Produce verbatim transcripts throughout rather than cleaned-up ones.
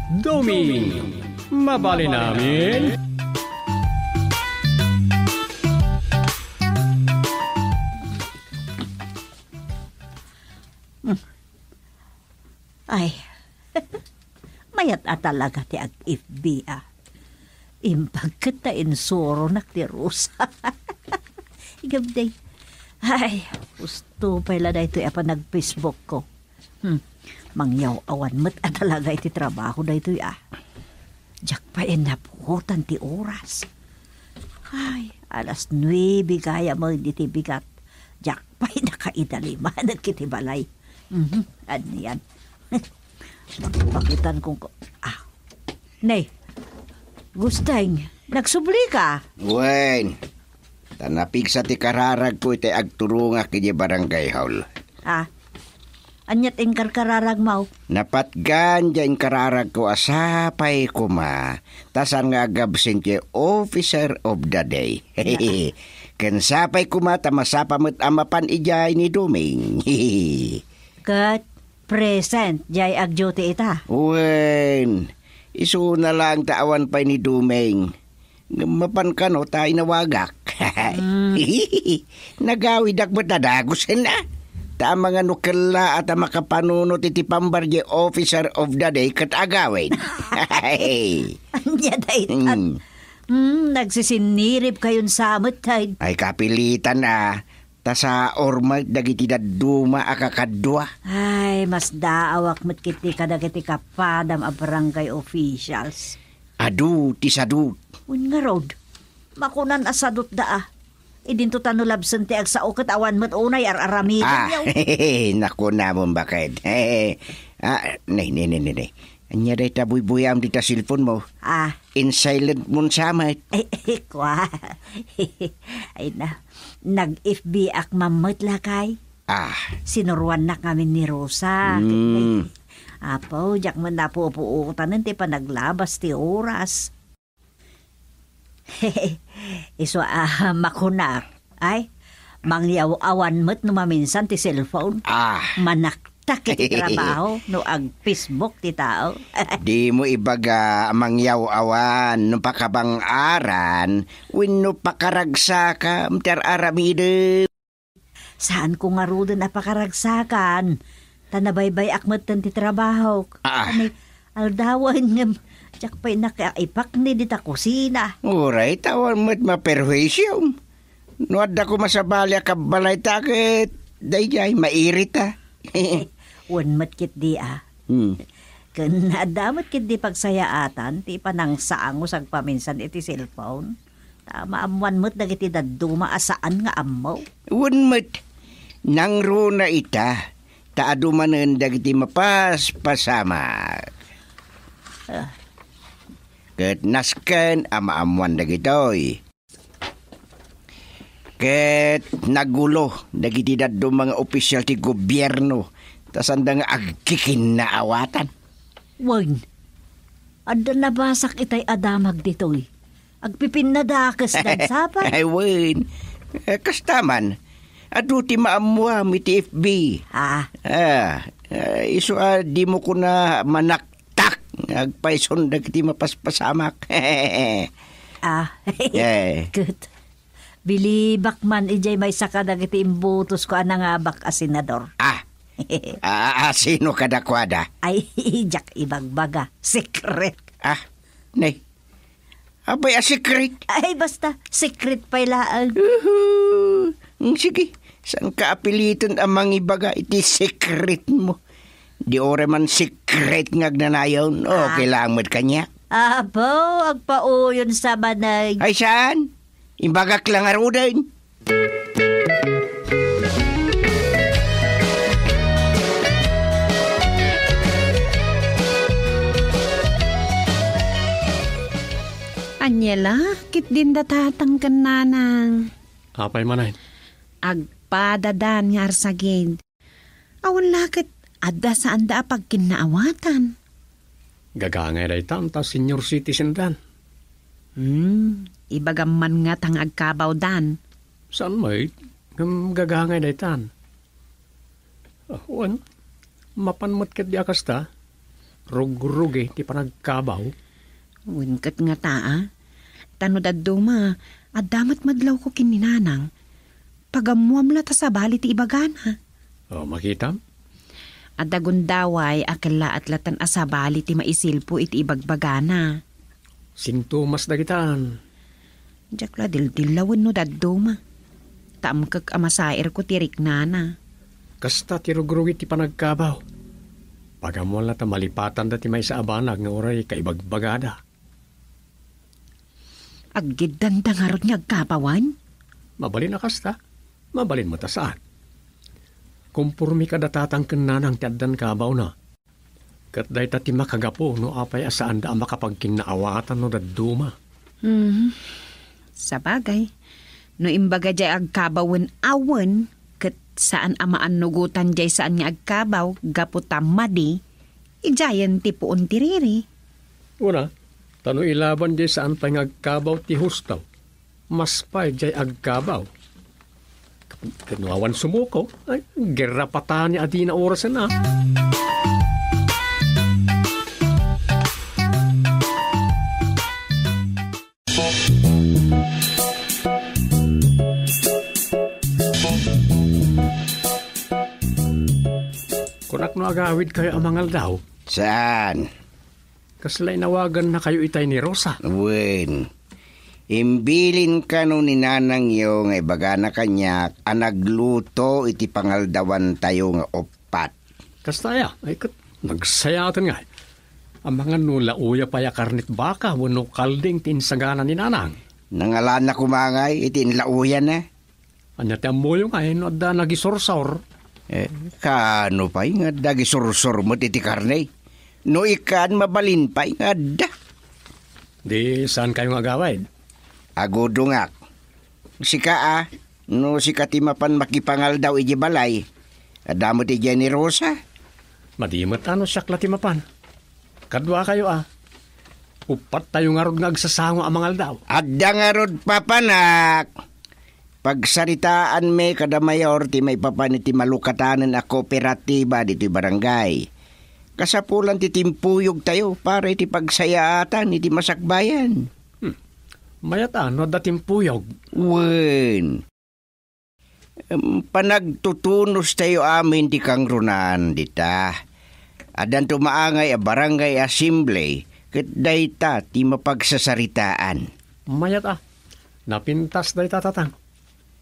Doming, mabalin amin? Ay, mayat a talaga ti ag-F B, ah. Imbag ket ta insuronak ti Rosa. Igabday. Ay, husto pay la daytoy a panag-Facebook ko. Hmm. Mangyaw-awan met a talaga iti trabaho daytoy, ah. Diak pay napuotan ti oras. Ay, alas nuebe gayam iti bigat. Diak pay nakaidaliman iti balay. Mhm, anian. Pakitan kong ko-, ah. Nay, Gusteng, nagsubli ka? Wen, ta napigsa ti kararagko iti agturongak idiay barangay hall. Ah, aniat inkarkararagmo? Napatgan diay inkararagko a sapay koma, ta saan nga agabsent ti officer of the day. Ken sapay koma ta masapa met a mapan idiay ni Doming. Ket present diay ag-duty ita? Wen, isuna laeng ta awan pay ni Doming. Ngem mapan kano ta inawagak. Mm. Nagawidak met a dagusen a. Ta amangan no kellaat a makapanunot iti pambar diay officer of the day ket agawid. Ania daytan? Mm. Hmm, nagsisinnirib kayon sa met, tay. Ay, kapilitan a. Ta saor met dagiti dadduma a kakadua. Ay, masdaawak met ketdi kadagiti kapadam a barangay officials. Adu ti sadut. Wen ngarud, makunan a sadutda a. Idinto ta no labsen ti agsao ket awan met unay ar-aramidenyo. Ah, nakunamon baket. Ah, ne, ne, ne, ne, ne. Ania dayta buybuyam dita cellphone mo? Ah. In silent mo sa met. Ay, ay, kwa. Ay na, nag-F B ak mammet lakay. Ah. Sinuruannak ngamin ni Rosa. Hmm. Apo, diak met napupuotanen ti panaglabas ti oras. Isu a makunak. Ay, mangyaw-awan met no maminsan ti cellphone. Ah. Manaktak iti trabaho no ag-Facebook ti tao. Dimo ibaga a mangyaw-awan no pakabang-aran wenno pakaragsakam ti ar-aramidem. Saanko ngaruden a pakaragsakan, ta nabaybay-ak metten ti trabahok. Ah. Ani, aldawen ngem, diak pay nakaipakni dita kusina. Uray, ta awan met maperhuisiom. No adda koma sabali a kabbalay ta ket, daydiay, mairita. Wen met ketdi a. Hmm. Ken adda met ketdi pagsayaatan ti panangsaango sagpaminsan iti cellphone. Ta maammoan met dagiti dadduma a saan nga ammo. Wen met, nangruna ita, ta adu manen dagiti mapaspasamak. Ah. Ket nasken a maammoan dagitoy. Ket nagulo dagiti dadduma nga opisyal ti gobierno, ta sanda nga agkikinnaawatan. Wen, adda nabasak itay a damag ditoy. Agpipinnadakesdan sapay. Ay, wen. Eh, kasta man, adu ti maammuam iti F B. Ah. Ah, eh, isu a dimo kuna manak- tak nga agpayson dagiti mapaspasamak. Ah, eh. Ket bilibak man idiay maysa kadagiti imbutosko a nangabak a senador. Ah. Ah, ah, sino kadakuada? Ay, diak ibagbaga. Secret. Ah, ne. Apay a secret? Ay, basta, secret pay laeng. Uhu. Mm, sige, saanka a piliten a mangibaga iti secret mo. Di uray man secret nga agnanayon. Ah. Okay lang met kaniak. Apo, agpauyon sa manay. Ay, saan? Imbagak lang ngaruden. Ania la, ket dinda tatang ken nanang. Apay manen? Agpadadan nga arsagid. Awan la ket adda saanda a pagkinnaawatan. Gagangay daytan ta senior citizen dan. Hmm, ibagam man nga tang agkabaw dan. Saan met? Ngem gagangay daytan. Ah, wen, mapan met ketdi a kasta. rugrugi ti panagkabaw. Wen ket ngata, a? Ta no dadduma, adda met madlawko ken ni Nanang. Pagammuam la ta sabali ti ibagana. O, makitam? Adda gundaway a kellaat latan a sabali ti maisilpo iti ibagbagana. Sintomas dagitan. Diak la dildillawen no dadduma. Ta amkek a masairko ti riknana. Kasta ti rugrugi ti panagkabaw. Pagammuan la ta malipatanda ti maysa a banag nga uray kaibagbagada. Aggiddanda ngarud nga agkabawan? Mabalin a kasta. Mabalin met a saan. Komporme kada tatang ken nanang ti addan kabawna. Ket dayta ti makagapu no apay a saanda a makapagkinnaawatan no dadduma. Mhm. Sabagay, no imbaga jay agkabawen awen, ket saan a maannugotan jay saan nga agkabaw gapu ta madi, idiayen ti puon ti riri. Una, ta no ilaban jay saan pay nga agkabaw ti husto, mas pay jay agkabaw. Ket no awan sumuko, ay, gerra patani a dina orasen a. Kunak no agawidkayo a mangaldaw. Saan? Kasla inawagannakayo itay ni Rosa? Wen, imbilin kano ni nanangyo nga ibagana kaniak a nagluto iti pangaldawantayo nga uppat. Kasta aya? Ay, ket nagsayaten ngay. Amangan no lauya pay a karnet baka wenno kalding ti insagana ni nanang. Nangalana koma ngay iti inlauyana. Ania ti ammoyo ngay no adda nagisursor? Eh, kaano pay nga adda gisursor met iti karne? No ikkan, mabalin pay nga adda. Di, saankayo nga agawid? Agudongak. Sika a, no sika ti mapan makipangaldaw idiay balay, adda met idiay ni Rosa? Madi met a no siak la ti mapan. Kaduakayo a. Uppattayo ngarud nga agsasango a mangaldaw. Adda ngarud papanak. Pagsaritaanmi kada mayor ti maipapan iti malukatanen a kooperatiba ditoy barangay. Kasapulan ti timpuyogtayo para iti pagsayaatan iti masakbayan. Hmm. Mayat a no adda timpuyog. Wen. Em, panagtutunostayo amin ti kangrunaan dita. Addanto maangay a barangay assembly ket dayta ti mapagsasaritaan. Mayat a. Napintas dayta, tatang.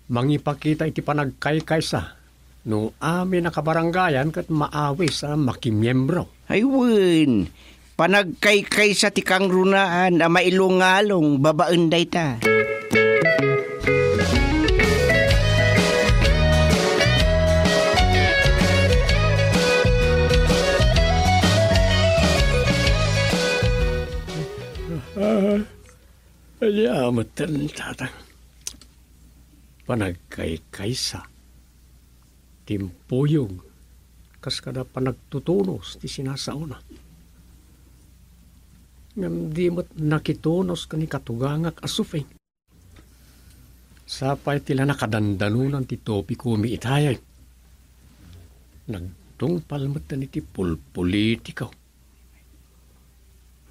Mangipakita iti panagkaykaysa no amin a kabarangayan ket maawis a makimiembro. Ay wen, panagkaykaysa ti kangrunaan a mailungalong babaen dayta. Ah, ania metten, tatang? Panagkaykaysa. Timpuyog, kas kada panagtutunos ti sinasaona. Ngem di met nakitunos ken ni katugangak a Sufing. Sapay ti la nakadandanonan ti topikomi itay. Nagtungpal met iti pulpolitika.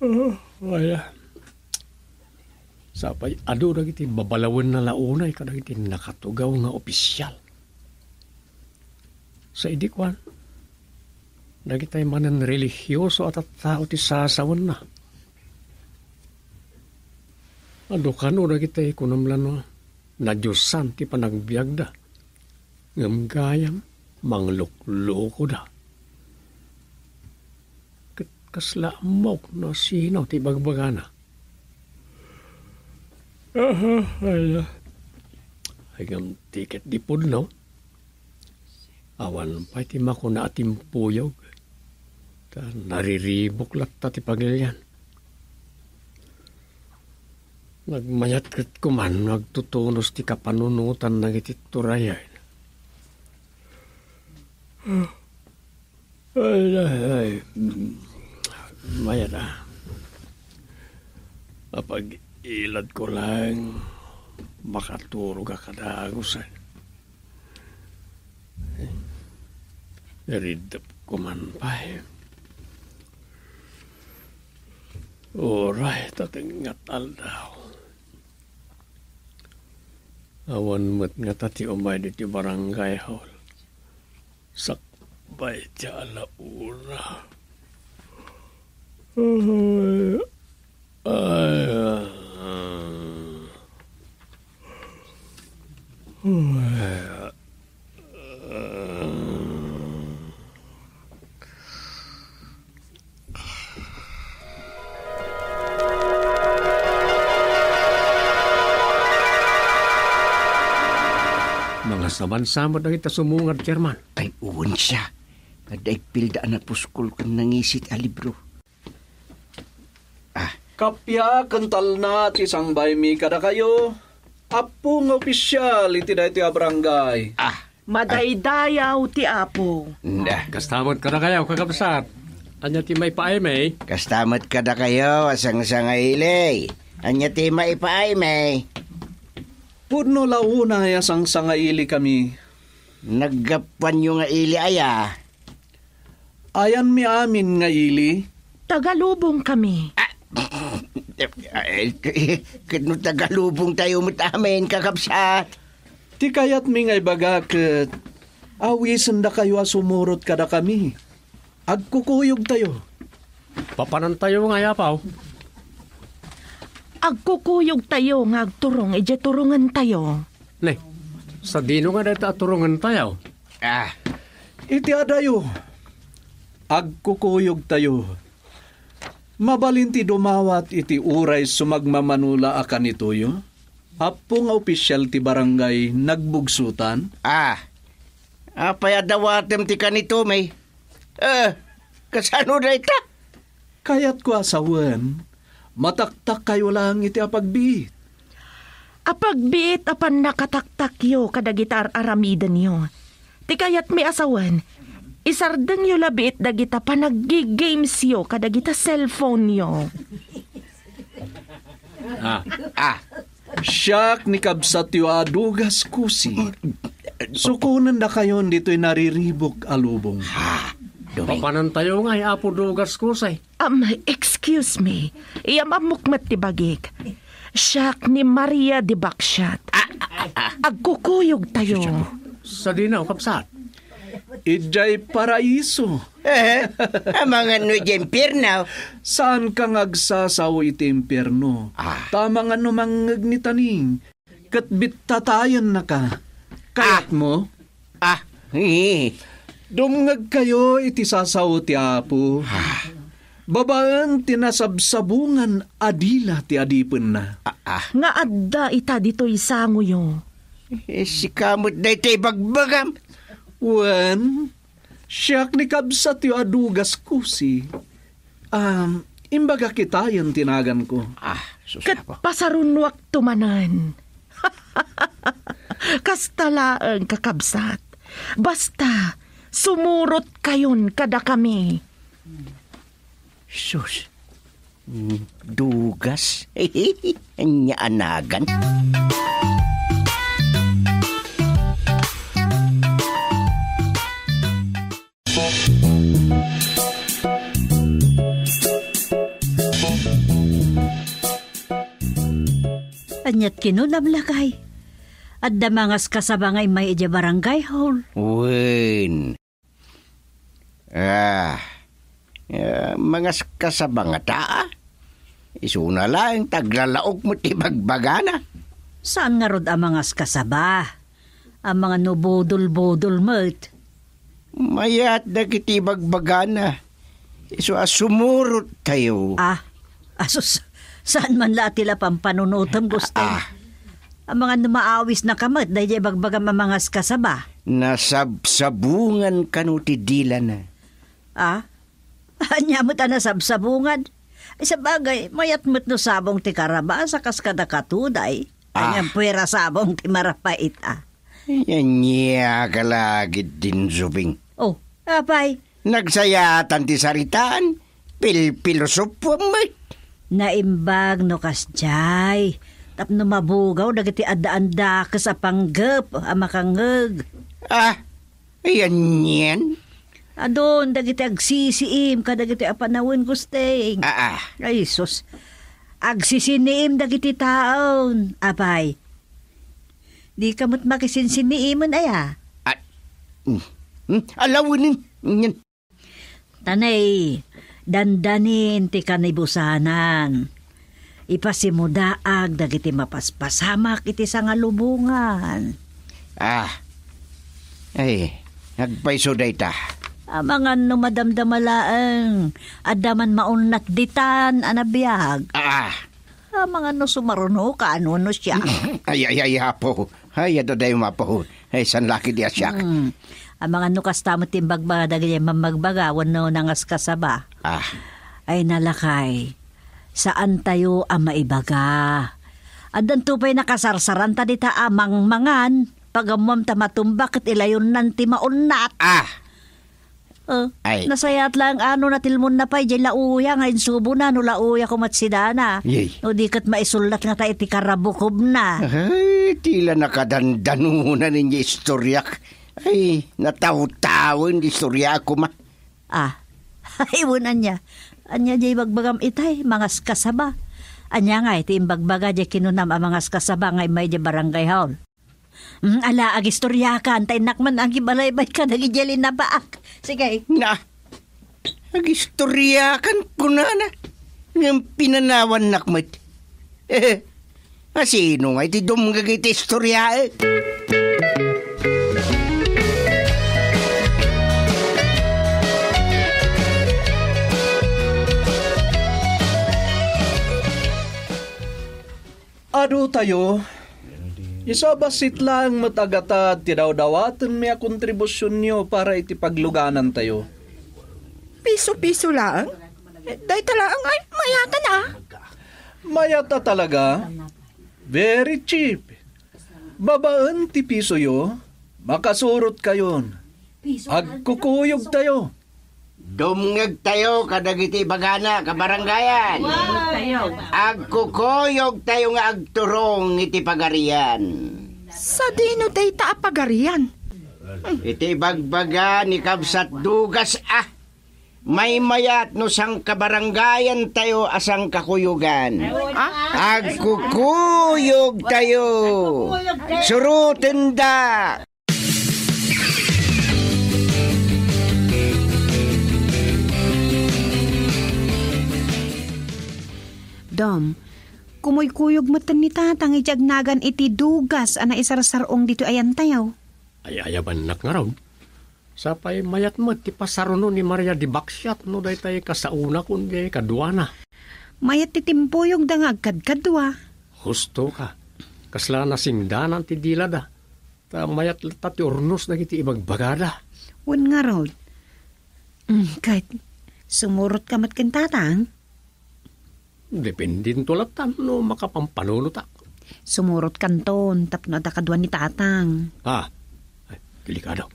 Ah, aya. Sapay adu dagiti babalawenna la unay kadagiti nakatugaw nga opisial. Sa idi kuan, dagitay manen relihioso a tattao ti sasawenna. Adu kano dagitay kunam la no nadiosan ti panagbiagda. Ngem gayam, mangluklukoda. Ket kasla ammok no sino ti ibagbagana. Aha, aya. Ay ngem ti ket di pudno. Awan pay ti makuna a timpuyog. Ta nariribuk latta ti pagilian. Nagmayat ket kuman nga agtutunos ti kapanunotan dagiti turayen. Ay, ay, ay. Mayat a. Apag-iladko lang, makaturog a kadagusan. Iriddep ko man pay. Uray, ta tengnga ti aldaw. Awan met ngata ti umay ditoy barangay hall. Sakbay ti alaura. Ay, ay, ah. Mangasabansa met dagita sumungad, Chairman. Ay, wen siya. Adda igpilda a napuskol ken nangisit a libro. Ah. Kappia ken talna ti sangbaymi kadakayo, Apo nga opisial iti daytoy a barangay. Ah. Madaydayaw ti Apo. Nda. Kasta met kadakayo, kakabsat. Ania ti maipaaymi? Kasta met kadakayo, a sangsangaili. Ania ti maipaaymi? Pudno la unay a sangsangaili kami. Naggapuanyo nga ili aya? Ayanmi amin nga ili. Tagalubong kami. Ah, ay, ket no Tagalubong tayo met amin, kakabsat. Ti kayatmi nga ibaga ket awisendakayo a sumurot kadakami. Agkukuyog tayo. Papanan tayo nga ayapaw. Agkukuyog tayo nga agturong idiay turongen tayo. Ne, sadino nga dayta a turongen tayo? Ah. Iti adayo, agkukuyog tayo. Mabalin ti dumawat iti uray sumagmamano la a kanitoyo? Apo nga opisial ti barangay nagbugsotan? Ah. Apay a dawatem ti kanito, may? Eh, kasano dayta? Kayatko a sawen, mataktakkayo laeng iti apagbiit. Apagbiit a pannakataktakyo kadagita ar-aramidenyo. Ti kayatmi a sawen, isardengyo la biit dagita panaggi-gamesyo kadagita cellphone-yo. Ah. Ah. Siak ni kabsatyo a Dugas Kusi. Sukonendakayon ditoy nariribuk a lubong. Ha? Dumeng. Papanantayo ngay, Apo Dugas Kusi. Um, excuse me. Iyam-ammok met ti bagik. Siak ni Maria de Baksiat. Ah, ah, ah. Agkukuyog tayo. Sadino, kabsat? Idiay paraiso. Eh, amangan no idiay impierno? Saanka nga agsasao iti impierno? Ah. Ta amangan no mangngeg ni Taning, ket bittatayennaka. Kayatmo? Ah. Ah, eh. Dumngegkayo iti sasao ti Apo. Ah. Babaen ti nasabsabungan a dila ti adipenna. Ah, ah. Nga adda ita ditoy sangoyo. Eh, sika met dayta ibagbagam. Wen, siak ni kabsatyo a Dugas Kusi. Um, imbagak itayon ti naganko. Ah, sus, Ket Apo. Pasarunoakto manen. Kasta laeng, kakabsat. Basta, sumurot kayon kadakami. Sus. Dugas. Ania a nagan? Aniat kinunam, lakay? Adda mangaskasaba nga immay idiay barangay hall? Wen. Ah, ah, mangaskasaba ngata, ah. Isuna laeng ta aglalaok met ti bagbagana. Saan ngarud a mangaskasaba? Amangan no budol-budol met. Mayat dagiti bagbagana. Isu a sumurot tayo. Ah, asus, saan man la ti la pampanunotem, Gusting? Ah. Amangan no maawisnaka met daydiay bagbagam a mangaskasaba. Nasabsabungan kano ti dilana. Ah? Ania met a nasabsabungan? Ay, sabagay, mayat met no sabong ti karabasa kas kadakato, day. Ah. Anian puera sabong ti marapait, ah. Ania ka lagid din, Zubing? Oh, apay? Nagsayatan ti saritaan, pilpilosopoam met. Naimbag no kasdiay, tapno mabugaw dagiti addaan dakes a panggep a makangngeg. Ah, ayanien? Adun dagiti agsisiim kadagiti a panawen, Gusteng. Ah, ah. Ay, sus. Agsisiniim dagiti taon. Apay, di ka met makisinsiniimen, aya? Ah, mm, mm, alawenen. Ngan. Tanay, dandanin ti kanibusanan. Ipasimudaag dagiti mapaspasamak iti sangalubongan. Ah. Ay, nagpayso dayta. Amangan no madamdama laeng, adda man maunnat ditan a nabiag. Ah. Amangan no sumaruno ka, ano no siya? Ay, ay, ay, apo. Ay, adu dayo, apo. Ay, san laki di a siak. Hmm. Amangan no kasta met ti imbagbaga dagiti mammagbaga wenno nangaskasaba. Ah. Ay, nalakay. Saan tayo a maibaga. Addanto pay nakasarsaranta dita a mangmangan. Pagammom ta matumba ket ilayonnan ti maunnat. Ah. Oh, ay. Nasayaat lang ano natilmonna pay jay lauya nga insubona no lauya ko met sidana. Yay. No di ket maisullat nga ta iti karabukobna. Ay, ti la nakadandanunan iti istoriak. Ay, natawtawen ti istoriak koma. Ah, ay, wen ania. Ania jay bagbagam itay, mangaskasaba. Ania nga iti imbagbaga jay kinunam a mangaskasaba nga immay jay barangay hall? Mm, ala, agistoriakan, ta innak man agibalaybay ka dagiti linabaak. Sige. Na, agistoriakan kunana, ngem pinanawannak met. Eh, asino nga iti dumngeg iti istoriae? Adu tayo, isu a bassit laeng met a gatad ti dawdawatenmi a kontribusionyo para iti pagluganantayo. Piso-piso laeng? Dayta laeng ay mayatan a. Mayat a talaga? Very cheap. Babaen ti pisoyo, makasurot kayon. Agkukuyog tayo. Dumngeg tayo kadagiti ibagana, kabarangayan. Wow! Agkukuyog tayo nga agturong iti pagarian. Sadino dayta a pagarian? Iti ibagbaga ni Kabsat Dugas, ah, maymayat no sangkabarangayan tayo a sangkakuyogan. Ah? Agkukuyog tayo. Surotenda. Dom, kumuykuyog metten ni Tatang iti agnagan iti dugas a naisarsar-ong ditoy ayantayo. Ay, ayabannak ngarud. Sapay mayat met ti pasaruno ni Maria di Baksiat no daytay kasaonakon diay kaduana. Mayat ti timpuyogda nga agkadkadua. Husto ka. Kasla nasingdanan ti dilada. Ta mayat latta ti urnos dagiti ibagbagada. Wen ngarud. Mm, ket, sumurot ka met ken Tatang? Dependento latta no makapampanunota. Sumurot kanton tapno adda kadua ni Tatang. Ah, ay, delikado.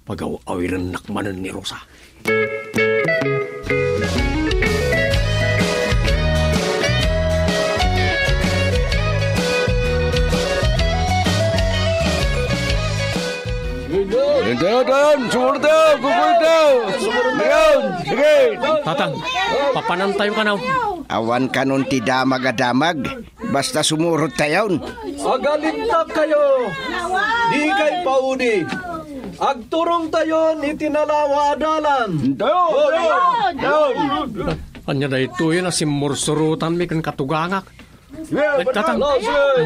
Pagaw-awirennak manen ni Rosa. Dayon, dayon, sumurot dayon, kukuy dayon. Dayon, sige. Tatang, papanantayo kano. Awan kanon ti damag a damag. Basta sumurot tayon. Agalittak kayo. Di kay paudi. Agturong tayon iti nalawa a dalan. Dayon, dayon, dayon. Ania daytoy a simmursurotanmi ken katugangak? Nagtatang,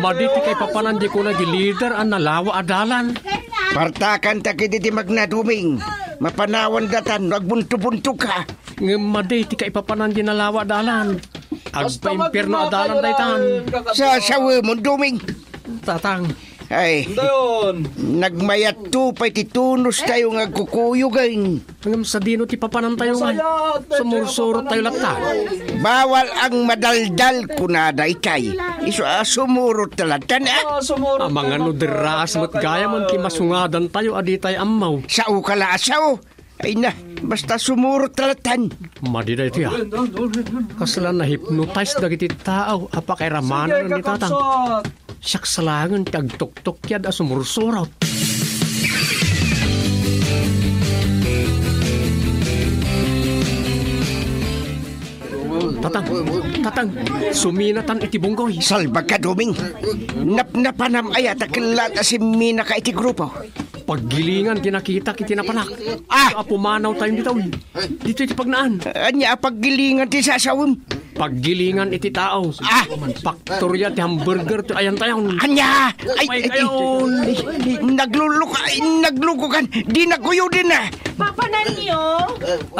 madi ti kaipapanan di kuna di leader a nalawa a dalan. Partakan ta kiti ti magna Doming. Mapanawan datan no agbunto-bunto ka. Ngem madi ti kaipapanan di nalawa a dalan. Agpaimpierno a dalan daytan. Sasawemon, Doming. Tatang. Ay, dayon. Nagmayatto pay ti tunos tayo nga agkukuyogen. Ngem sadino ti papanantayo ngay? Sumursurot tayo latta. Bawal ang madaldal, kunada ikay. Isu a sumurot ta latta, ah. Amangan no derraas met gayam ti masungadantayo a ditay ammaw. Sao ka la a sao. Ay na, basta sumurot ta lattan. Madi daytoy, ah. Kasla na-hypnotize dagiti tao a pakairamanan ni Tatang. Siak sa laengen ti agtuktukiad a sumursurot. Tatang, tatang, suminatan iti bunggoy. Salbag ka, Doming. Napnapanam aya ta kellat a simminaka iti grupo? Paggilingan ti nakitak iti napanak. Ah! Apo manaw tayo ditoy. Ditoy ti pagnaan. Ania a paggilingan ti sasawem? Paggilingan iti tao. Ah! Paktorya ti hamburger ti ayantayon. Ania? Ay, ay, ay, ay, nagluluk-, ay, naglukukan. Di naguyodin na. Papananyo?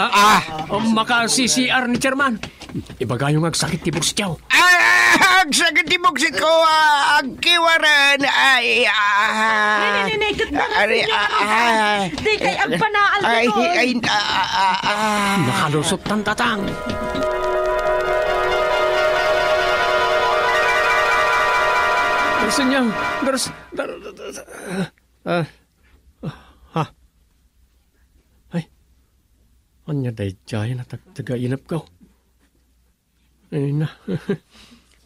Ah, ah, makasi-C R ni Chairman. Ibagayo nga agsakit ti buksityo. Ah, agsakit ti buksitko, ah, agkiwaren, ay, ah. Nene, nene, ket bakit Ari, hindi ah, ako ah. Di kay agpanaal Ay, ditoy. Ay, ah, ah, ah, ah. Nakalusot tan tatang. Darsen niya, dars-, dar-, dar-, dar-, ah, ah, ha? Ay, ania daydiay a tagtagainepko? Ay na,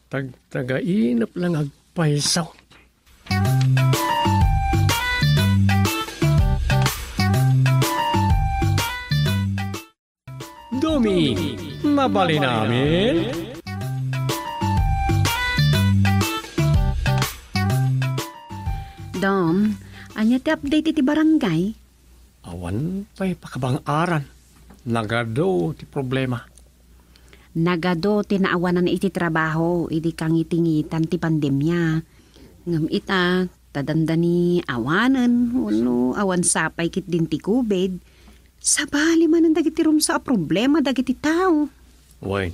tagtagainep lang agpayso. Domi, mabalin amin? Dom, ania ti update iti barangay? Awan pay pakabang-aran. Nagadu ti problema. Nagadu ti naawanan iti trabaho idi kangitingitan ti pandemia. Ngem ita, ta dandani awanen wenno awan sapay ketdin ti covid, sabali manen dagiti rumsa a problema dagiti tao. Wen,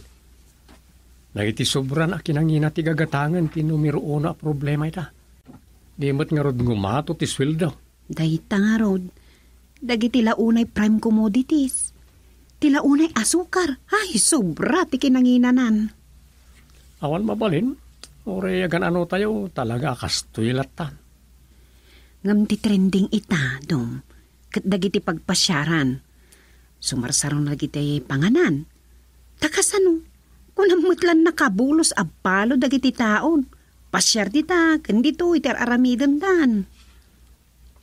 dagiti sobran a kinangina ti gagatangen ti numero uno a problema ita. Di met ngarud ngumato ti sueldo. Dayta ngarud, dagiti la unay prime commodities. Ti la unay asukar, ay, sobra ti kinanginanan. Awan mabalin, uray agan-ano tayo, talaga a kastoy lattan. Ngem ti trending ita, Dom, ket dagiti pagpasiaran. Sumarsaro dagiti panganan. Ta kasano? Kunam met lan nakabulos a balo dagiti taon. Pasiar dita, ken ditoy ti ar-aramidendan.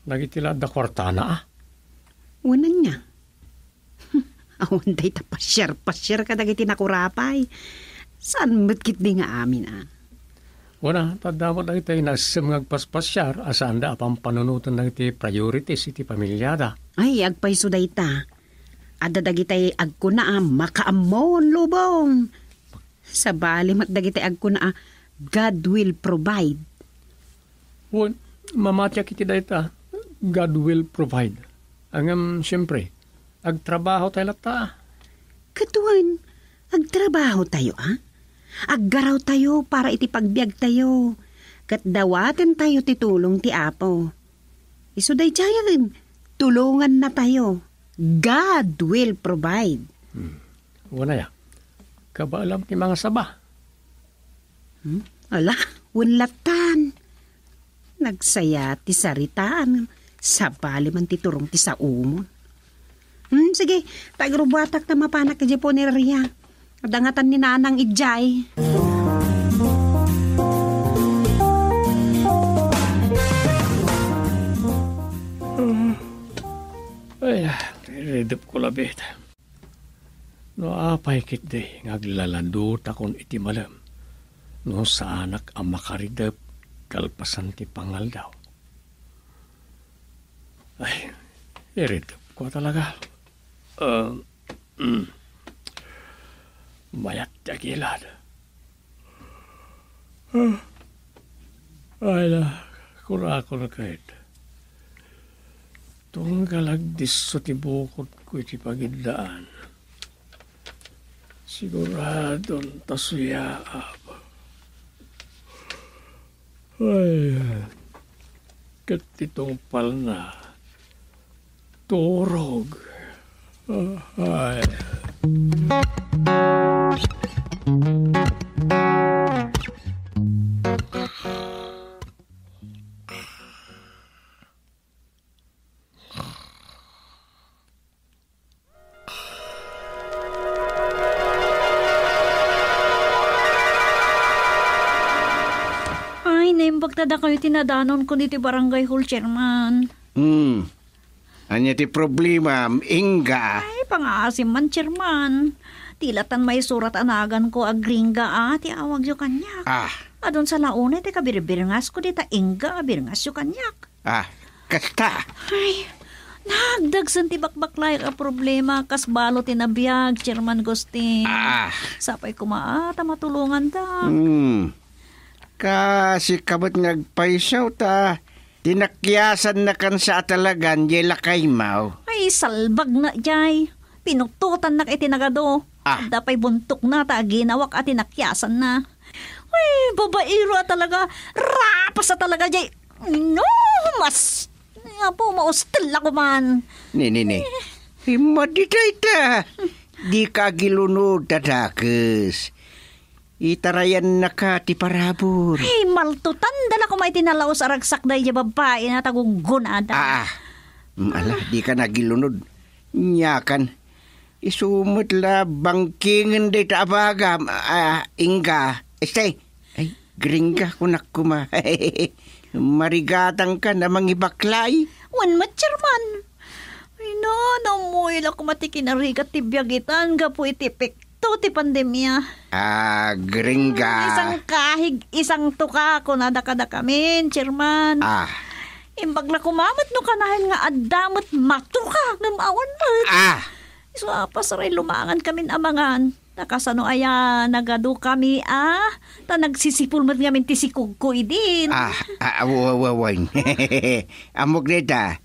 Dagiti la adda kuartana, a? Wen ania? Awan dayta pasiar-pasiar kadagiti nakurapay. Saan met ketdi nga amin, a? Wen a, ta adda met dagiti naessem nga agpaspasiar a saanda a pampanunoten dagiti priorities iti pamiliada. Ay, agpayso dayta. Adda dagiti agkuna a makaammon lubong. Sabali met dagiti agkuna a, "God will provide." Wen, mamatiak iti dayta, "God will provide." Ngem, siempre, agtrabaho tayo latta. Ket wen, agtrabaho tayo, a? Aggaraw tayo para iti pagbiag tayo. Ket dawaten tayo ti tulong ti Apo. Isu daydiayen, tulonganna tayo. God will provide. Hmm. Wen aya, kabaelam ti mangasaba. Hmm? Ala, wen lattan. Nagsaya ti saritaan. Sabali man ti turong ti saomon. Hmm, sige, ta agrubuatak ta mapanak idiay punerarya. Adda ngatan ni Nanang idiay. Ay, iridep ko labit. No apay ketdi nga aglaladutakon iti malem, no saanak a makaridep kalpasan ti pangaldaw. Ay, iridep ko talaga. Ah, mm. Mayat ti agilad. Ah, ay na, kurakor ket. Tunggal agdisso ti bukodko iti pagiddaan. Siguradon ta suyaab. Ay, ket ti tungpalna, turog. Ay. Ay, naimbag ta dakayo ti nadanonkon iti barangay hall, Chairman. Hmm. Ania ti problemam, Inga? Ay, pangaasim man, Chairman. Ti latan maisurat a naganko a Gringa a ti awagyo kaniak. Ah. Adun sa launay ti kabirbirngasko dita Inga a birngasyo kaniak. Ah, kasta. Ay, nagdagsen ti bakbaklayak a problema kas balo ti nabiag, Chairman Gustin. Ah. Sapay koma a ta matulonganta. Hmm. Kasika met nga agpayso ta ti nakiasannakan sa a talagan jay lakaymaw. Ay, salbagna jay. Pinutotannak iti nagadu. Ah. Adda pay buntokna ta aginawak a ti nakiasanna. Ay, babaero a talaga. Rapas a talaga jay. No, mas. Apo, maustel la koman. Ni, ni, ni. Immadi dayta. Dika agilunod ta dakes. Itarayannaka ti parabur. Ay, maltutanda la koma iti nalaus a ragsak daydi babbai na ta guggunada. Ah, mm, ala, dika nagilunod. Nyakan, isu met la bangkingen dayta a bagam, ah, Inga. Este, ay, Gringa, kunak koma. Marigatangkan a mangibaklay. Wen met, Chairman. Ay, na, namuy la koma ti kinarigat ti biag itan gapu iti epekto ti pandemia. Ah, Gringa. Hmm, isang kahig, isang tuka, kunada kadakamin, Chairman. Ah. Imbag la koma met no kanayon nga adda met matuka, ngem awan met. Ah. Isu a pasaray lumangan kamin a mangan. Ta kasano aya nagadu kami a? Ta nagsisipul met ngamin ti sikogko idin. Ah, ah, aw, aw, aw, aw. Ammok dayta.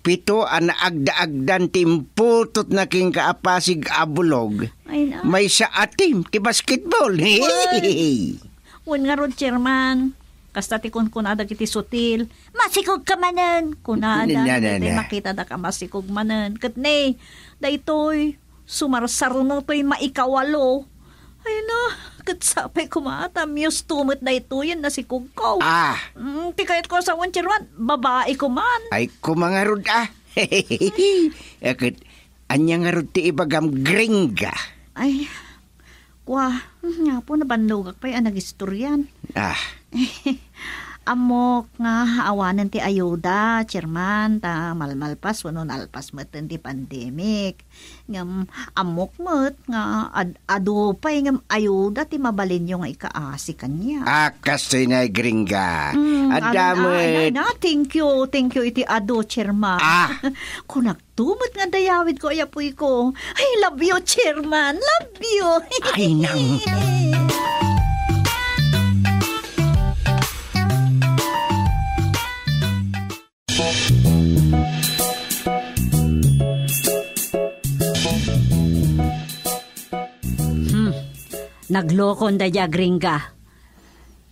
Pito a naagda-agdan ti imputotna kenka a pasig a bulog. Ay, na. Maysa a team ti basketball. Wen. Wen ngarud, Chairman. Kasta ti kunkunada dagiti sutil. "Masikog ka manen," kunada. Na, na, na, daytoy na. Makitada ka masikog manen. Ket ne, daytoy, sumarsarno toy maikawalo. Ay na, ket sapay koma ta miusto met daytoyen nasikogko. Ah. Mm, ti kayatko a sawen, Chairman, babai koman. Ay, koma ngarud, ah. Eh, ket ania ngarud ti ibagam, Gringa? Ay, kua, mm, nga po, nabannogak pay a nagistorian. Ah. Ammok nga awanen ti ayuda, Chairman, ta malmalpas wenno nalpas metten ti pandemic. Ngem ammok met nga ad-, adu pay ngem ayuda ti mabalinyo nga ikaasi kaniak. Ah, kastoy nga, Gringa. Mm, adda amin, ah, met. Ay, na, thank you, thank you iti adu, Chairman. Ah. Kunak to met nga dayawidko, ay apuyko. I love you, Chairman. Love you. Ay, nang. Hmm. Naglokon daydi a Gringa.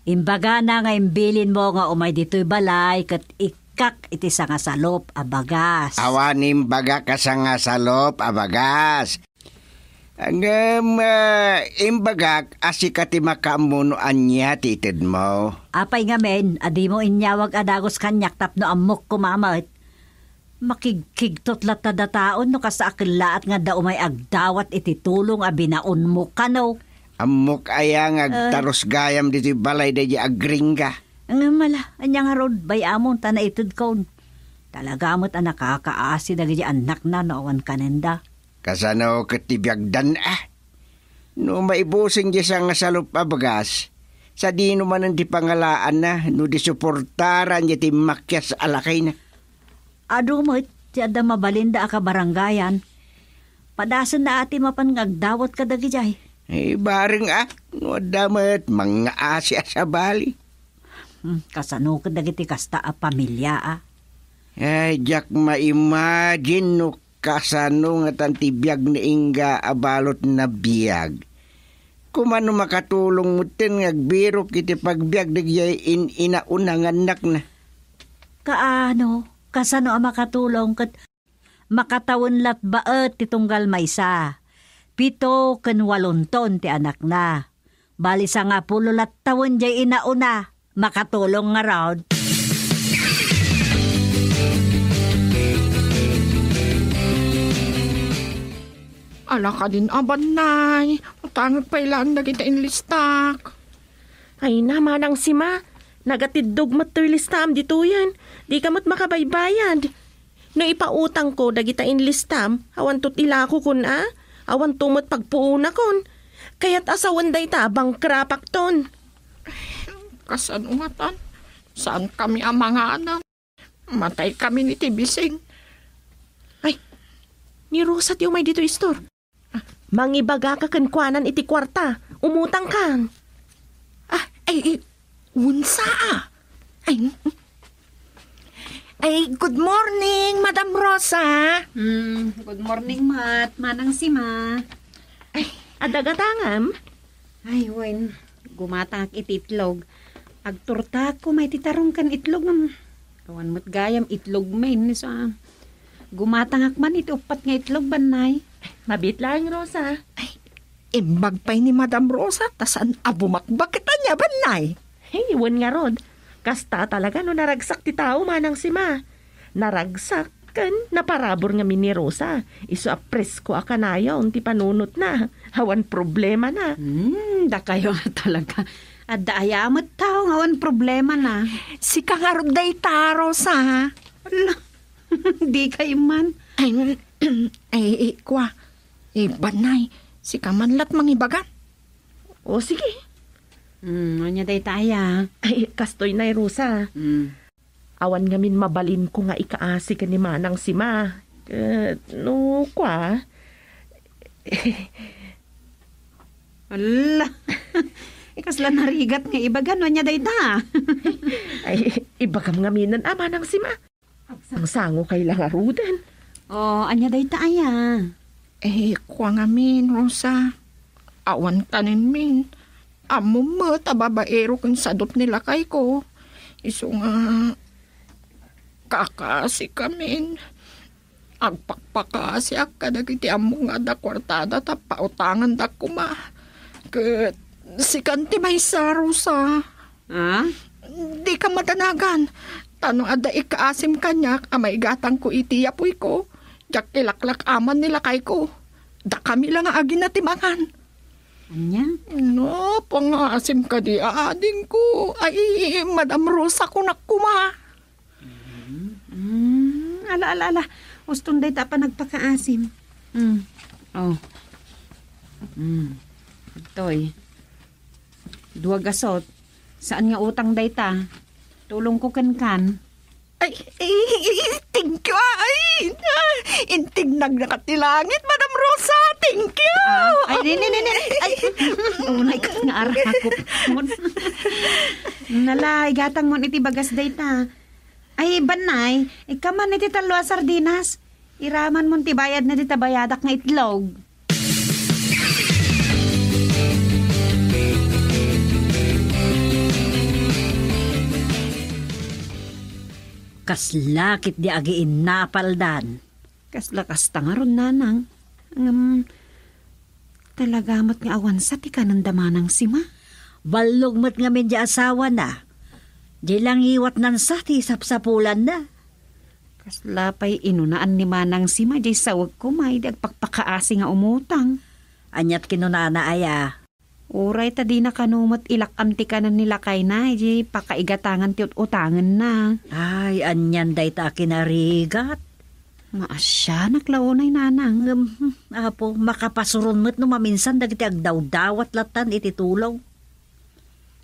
Imbagana nga imbilinmo nga umay ditoy balay ket ikkak iti sangasalup a bagas. Awan imbagak a sangasalup a bagas. Ngem, ah, imbagak a sika ti makaammo no ania ti itedmo. Apay ngamin a dimo inyawag a dagus kaniak tapno ammok koma met? Makigkigtot latta dataon no kasta a kellaat nga adda umay agdawat iti tulong a binaonmo kano. Ammok aya nga, ah, agtarus gayam ditoy balay daydi a Gringa? Ngem ala, ania ngarud, bay-amon ta naitedkon. Talaga met a nakakaasi dagiti annakna no awan kanenda. Kasano ket ti biagdan, a? No maibuseng diay sangasalup a bagas, sadino manen ti pangalaanna no di suportaran diay timmakkias a lakayna? Adu met ti adda mabalinda a kabarangayan. Padasenna a ti mapan nga agdawat kadagidiay. Eh, bareng a, no adda met mangngaasi a sabali. Hmm, kasano ket dagiti kasta a pamilia, a? Ay, diak ma-imagine no kasano ngatan ti biag ni Inga a balot na biag. Koma no makatulong metten nga agbirok iti pagbiag dagiti in-inauna nga annakna. Kaano? Kasano a makatulong ket makatawen latbaet ti tunggal maysa? Pito ken walonton ti anakna. Bali, sangapulo lattawen diay inauna. Makatulong ngarud. Ala kadin a bannay, matangek pay laeng dagiti inlistak. Ay na, Manang Sima, nagatiddog met toy listaam ditoyen. Dika met makabaybayad. No ipautangko dagita inlistam, awanto ti ilakokon a? Awan to met pagpuonakon. Kayat a sawen dayta a bangkrapakton. Kasano ngatan? Saan kami a manganem? Matay kami ni ti bising. Ay, ni Rosa ti umay dito, Istor. Mangibagaka kenkuanan iti kuarta. Umutangkan. Ah, ay, ay, unsa a? Ay, ay, good morning, Madam Rosa. Hmm, good morning, Mat. Manang Sima. Ay, adda gatangam? Ay, wen, gumatangak iti itlog. Agtortaak koma iti tarong ken itlog, ngem awan met gayam itlog men, sa gumatangak man iti uppat nga itlog, Bannay. Mabiit laeng, Rosa. Ay, imbag pay ni Madam Rosa, ta saan a bumakbak ket ania, Bannay? Hey, wen ngarud. Kasta talaga no naragsak ti tao, Manang Sima. Naragsak ken naparabur ngamin ni Rosa. Isu a presko a kanayon ti panunotna. Awan problemana. Hmm, dakayo nga talaga. Adda aya met tao nga awan problemana. Sika ngarud dayta, Rosa. Ala, dikay man. Ay, ay, ay, kua. Eh, Bannay, sika man lat mangibagan. O, sige. Hmm, ania dayta aya? Ay, kastoy nay, Rosa. Hmm. Awan ngamin mabalinko nga ikaasi ken ni Manang Sima. Ket no kua, Ala. Kasla narigat nga ibaga no ania dayta. Ay, ibagam ngaminen a, Manang Sima. Agsangsangokay la ngaruden. O, ania dayta aya? Eh, kua ngamin, Rosa. Awan kanen min. Ammom met a babaero ken sadot ni lakayko. Isu nga, kakaasikamin. Agpakpakaasiak kadagiti ammok nga adda kuartada ta pautangandak koma. Ket sikan ti maysa, Rosa. Ah? Dika madanagan. Ta no adda ikaasim kaniak a maigatangko iti yapuyko, diak ilaklak-aman ni lakayko. Dakami la nga agina ti mangan. Ania? No, pangaasim kadi a adingko. Ay, Madam Rosa, kunak koma. Mm, ala, ala, ala. Uston dayta a panagpakaasim. Mm. O. Mm. Adtoy. Dua gasot. Saan nga utang dayta? Tulongko kenkan. Ay, ay, ay, ay, thank you, ah. Ay, ah, intignag na ka ti langit, Madam Rosa. Thank you. Ah, ay, ni, ni, ni, ni. Ay, unay ka nga arakop. Nalay, gatang mo iti bagas dayta. Ay, Bannay, ikkan man iti tallo a sardinas. Iraman mon ti bayad na dita bayadak nga itlog. Kasla ket di agiinnapaldan. Kasla kasta ngarud, nanang. Ngem, talaga met nga awan sa ti kanenda, Manang Sima? Ballog met ngamin di asawana. Di langiwatnan sa ti sapsapulanna. Kasla pay inunaan ni Manang Sima di sawek koma idi agpakpakaasi nga umutang. Aniat kinunana aya? Uray ta dina kano met ilak-am ti kanen ni lakayna, idi pakaigatangan ti ut-utangenna. Ay, anian dayta a kinarigat? Maasianak la unay, nanang. Ngem, hmm, apo, makapasuron met no maminsan dagiti agdawdawat lattan iti tulong.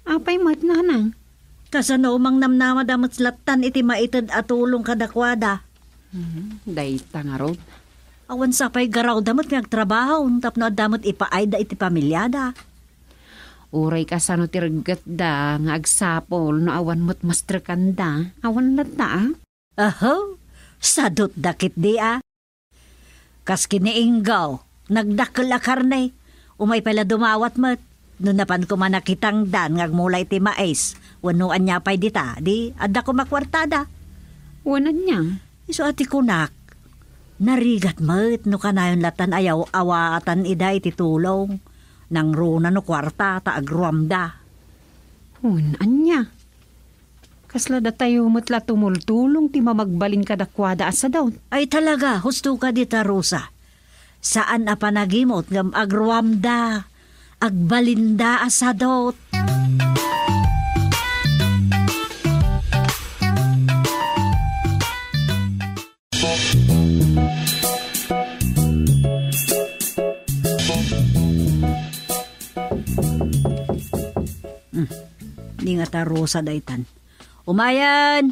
Apay met, nanang? Kasano mangnamnamada met lattan iti maited a tulong kadakuada? Hmm, dayta ngarud. Awan sapay garawda met nga agtrabaho tapno adda met ipaayda iti pamiliada. Uray kasano ti reggetda nga agsapul no awan met mastrekanda? Awan latta, a? Aho, sadutda ketdi, a. Kas kiniinggaw, nagdakkel a karne, umay pay la dumawat met. No napan koma nakitangdan nga agmula iti mais, wenno ania pay dita, di adda koma kuartada. Wen ania? Isu a ti kunak, narigat met no kanayon lattan a yaw-awatan ida iti tulong. Nangruna no kuarta ta agruamda. Wen ania? Kasla datayo met la tumultulong ti mamagbalin kadakuada a sadot. Ay talaga, husto ka dita, Rosa. Saan a panagimot ngem agruamda, agbalinda a sadot. Hmm. Di nga ta Rosa daytan. Umayan!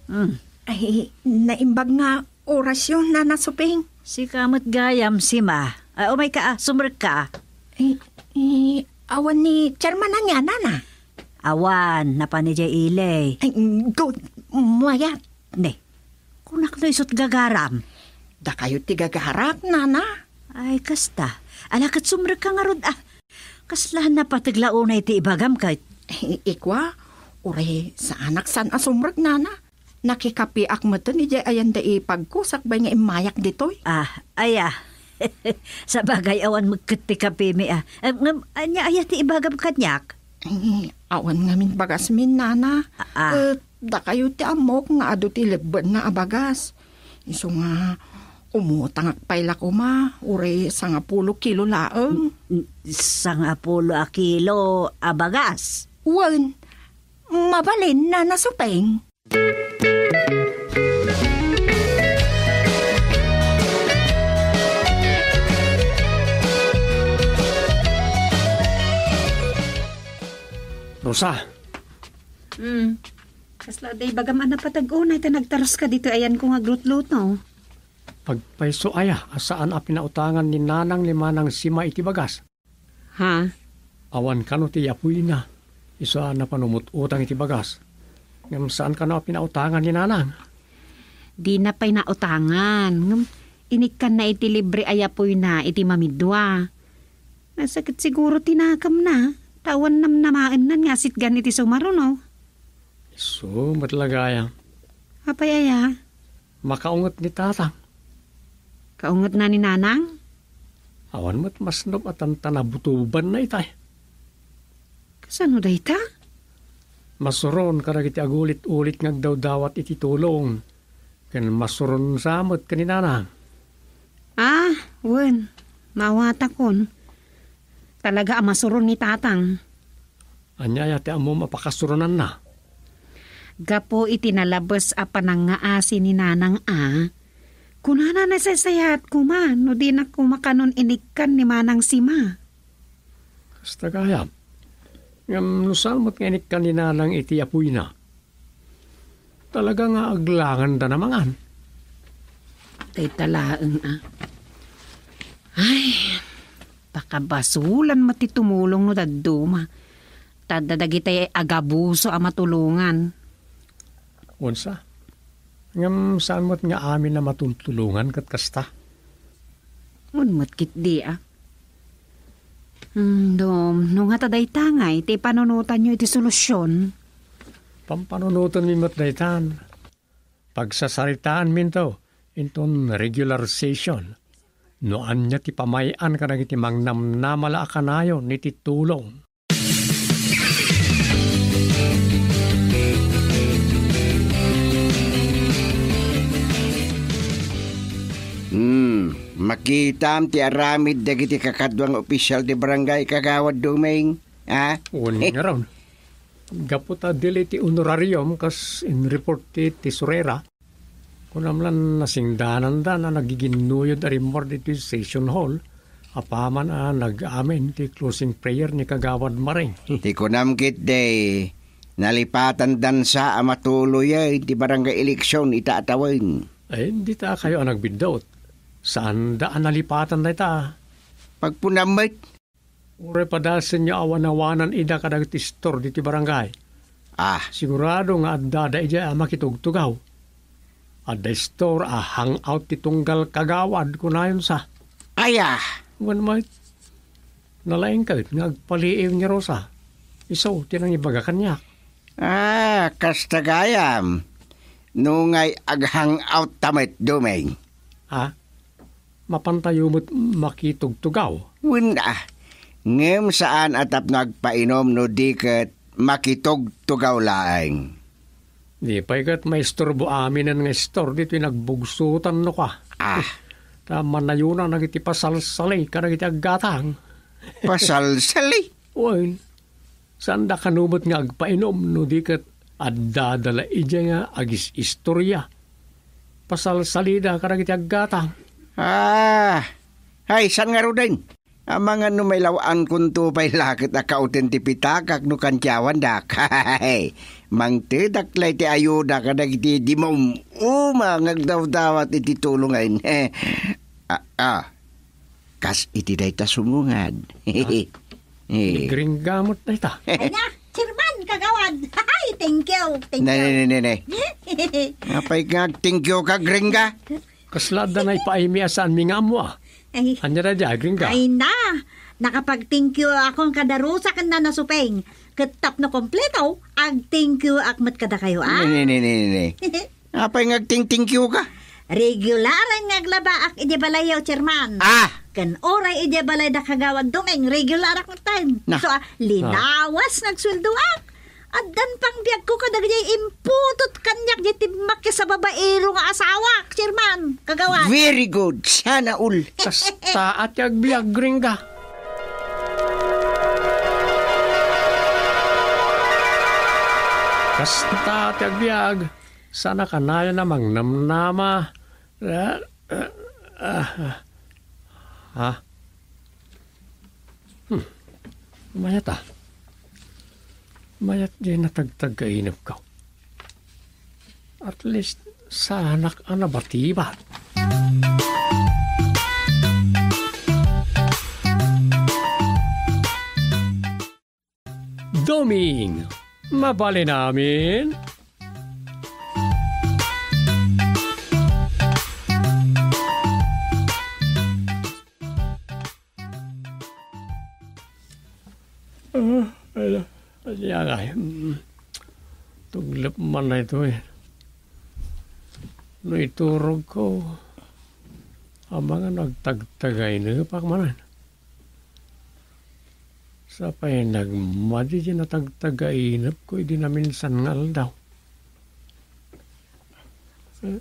Hmm. Ay, naimbag nga orasyo, Nana Suping. Sika met gayam, Sima. Ay, umayka, ah, sumrekka. Eh, eh, awan ni Chairman ania, Nana? Awan, napan idiay ili. Ay, good. Mayat. Ne, kunak no isut gagaram. Dakayo ti gagarak, Nana. Ay, kasta. Ala, ket sumrekka ngarud, ah. Kasla napateg la unay ti ibagam ket. Eh, ikua, uray saanak saan a sumrek, Nana. Nakikapiak metten idiay ayan da ipagko sakbay nga immayak ditoy. Ah, aya. Sabagay, awan met ket ti kapimi, ah. Em, ngem, ania aya ti ibagam kaniak? Eh, awan ngamin bagasmin, Nana. Ah, ah. Ket dakayo ti ammok nga adu ti lebbenna a bagas. Isu nga, umutangak pay la koma, uray sangapulo kilo laeng. N-, n-, sangapulo a kilo a bagas? Wen, mabalin, Nana Suping. Rosa. Hmm. Kasla day bagam a napatag unay ta nagtaros ka ditoy ayanko nga aglutluto. Agpayso aya a saan a pinautangan ni Nanang ni Manang Sima iti bagas? Ha? Awan kano ti apuyna, isu a napan umut-utang iti bagas. Ngem saan kano a pinautangan ni Nanang? Dina pay nautangan, ngem inikkanna iti libre a yapuyna iti mamidua. Nasakit siguro ti nakamna, ta awan namnamaennan nga asitgan iti sumaruno. Isu met la gayam. Apay aya? Makaunget ni Tatang. Kaungetna ni Nanang? Awan met masnop a tantanabutobanna itay. Kasano dayta? Masuron kadagiti agulit-ulit nga agdawdawat iti tulong, ken masuron sa met ken ni Nanang. Ah, wen, maawatakon. Talaga a masuron ni Tatang. Ania aya ti ammom a pakasuronanna? Gapu iti nalabes a panangngaasi ni Nanang a, kunana nasaysayaat koma no dinak koma kanon inikkan ni Manang Sima. Kasta gayam. Ngem no saan met nga inikkan ni Nanang iti apuyna, talaga nga aglanganda na mangan. Dayta laeng a. Ay, pakabasolan met ti tumulong no dadduma. Ta adda dagiti agabuso a matulongan. Unsa? Ngem saan met nga amin a matultulongan ket kasta? Wen met ketdi a. Hmm, Dom, no ngata dayta ngay ti panunotanyo iti solusyon? Pampanunotenmi met daytan. Pagsasaritaanminto inton regular session no ania ti pamay-an kadagiti mangnamnamala a kanayon iti tulong. Hmm, makitam ti aramid dagiti kakadua nga opisyal ti barangay, Kagawad Dumeng, a? Wen, ngarud. Gapu ta dili ti honorarium kas in-report ti tesorera, kunam lan nasingdananda a nagiginnuyod a rimmuar ditoy session hall apaman a nag-amin ti closing prayer ni Kagawad Maring. Ti kunam ketdi, nalipatandan sa a matuloyen ti barangay election ita a tawen. Ay, dita kayo a nagbiddut. Saanda a nalipatan dayta. Pagpunam met. Uray padasenyo a wanawanan ida kadagiti istor ditoy barangay. Ah. Sigurado nga addada idiay a makitugtugaw. Adda istor a hangout ti tunggal kagawad, kunayon sa. Aya. Wen met, nalaing ket nga agpaliiw ni Rosa. Isu ti nangibaga kaniak. Ah, kasta gayam. No ngay ag-hangout ta met, Dumeng. Ha? Mapantayo met makitugtugaw? Wen a. Ngem saan a tapno agpainum no di ket makitugtugaw laeng. Di pay ket maisturbo aminen nga istor ditoy nagbugsotan no ka. Ah. Ta manayona dagiti pasalsali kadagiti aggatang. Pasalsali? Wen. Saanda kano met nga agpainum no di ket addada la idiay nga agis-istorya. Pasalsalida kadagiti aggatang. Ah, ay, saan ngaruden? Amangan no mailaw-ankonto pay la ket a kauten ti pitakak no kantiawandak. Mangtedak la iti ayuda kadagiti dimum-uma nga agdawdawat iti tulongen. Ah, ah. Kas iti dayta sumungad. Ah. Eh. Ni Gringa met dayta. Ania, Chairman, kagawad. Ay, thank you, thank you. Ne, ne, ne, ne, ne. Apay nga thank you ka, Gringa? Kasla adda naipaaymi a saanmi nga ammo, a. Ay. Ania daydiay, Gringa? Ay na, nakapag-thank you akon kada Rosa ken Nana Supeng. Ket tapno kompleto, ag-thank you ak met kadakayo, a. Ne, ne, ne, ne, ne. Apay nga agting-tingkiw ka? Regularen nga aglabaak idiay balayyo, Chairman. Ah! Ken uray idiay balayda Kagawad Dumeng, regularak metten. Na. So, ah, linawas nga agsueldoak. Addan pang biagko kadagiti imputot kaniak diay timmakes a babaero nga asawak, Chairman, Kagawad. Very good. Sana all. Kasta a ti agbiag, Gringa. Kasta a ti agbiag. Saan a kanayon a mangnamnama. Ah, ah, ah. Ha? Hmm. Mayat, a. Mayat diay natagtag nga inepko. At least, saanak a nabatibat. Doming, mabalin amin? Ah, ala, ala, ala, mm, tuglep man na ito, eh. No iturogko, amangan no agtagtagainep ak manen. Sapay nagmadi ti natagtagainepko idi naminsan nga aldaw. Eh,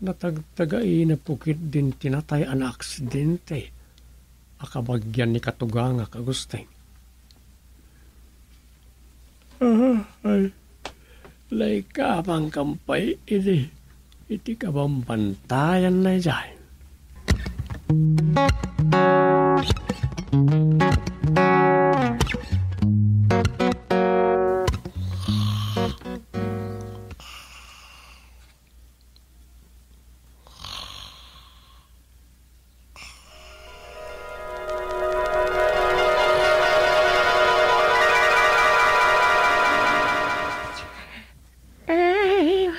natagtagainepko ketdin ti natay a naaksidente a kabagian ni katugangak a Agustin. Ah, ay, naikabangkam pay idi iti kabambantayanna idiay. Ay,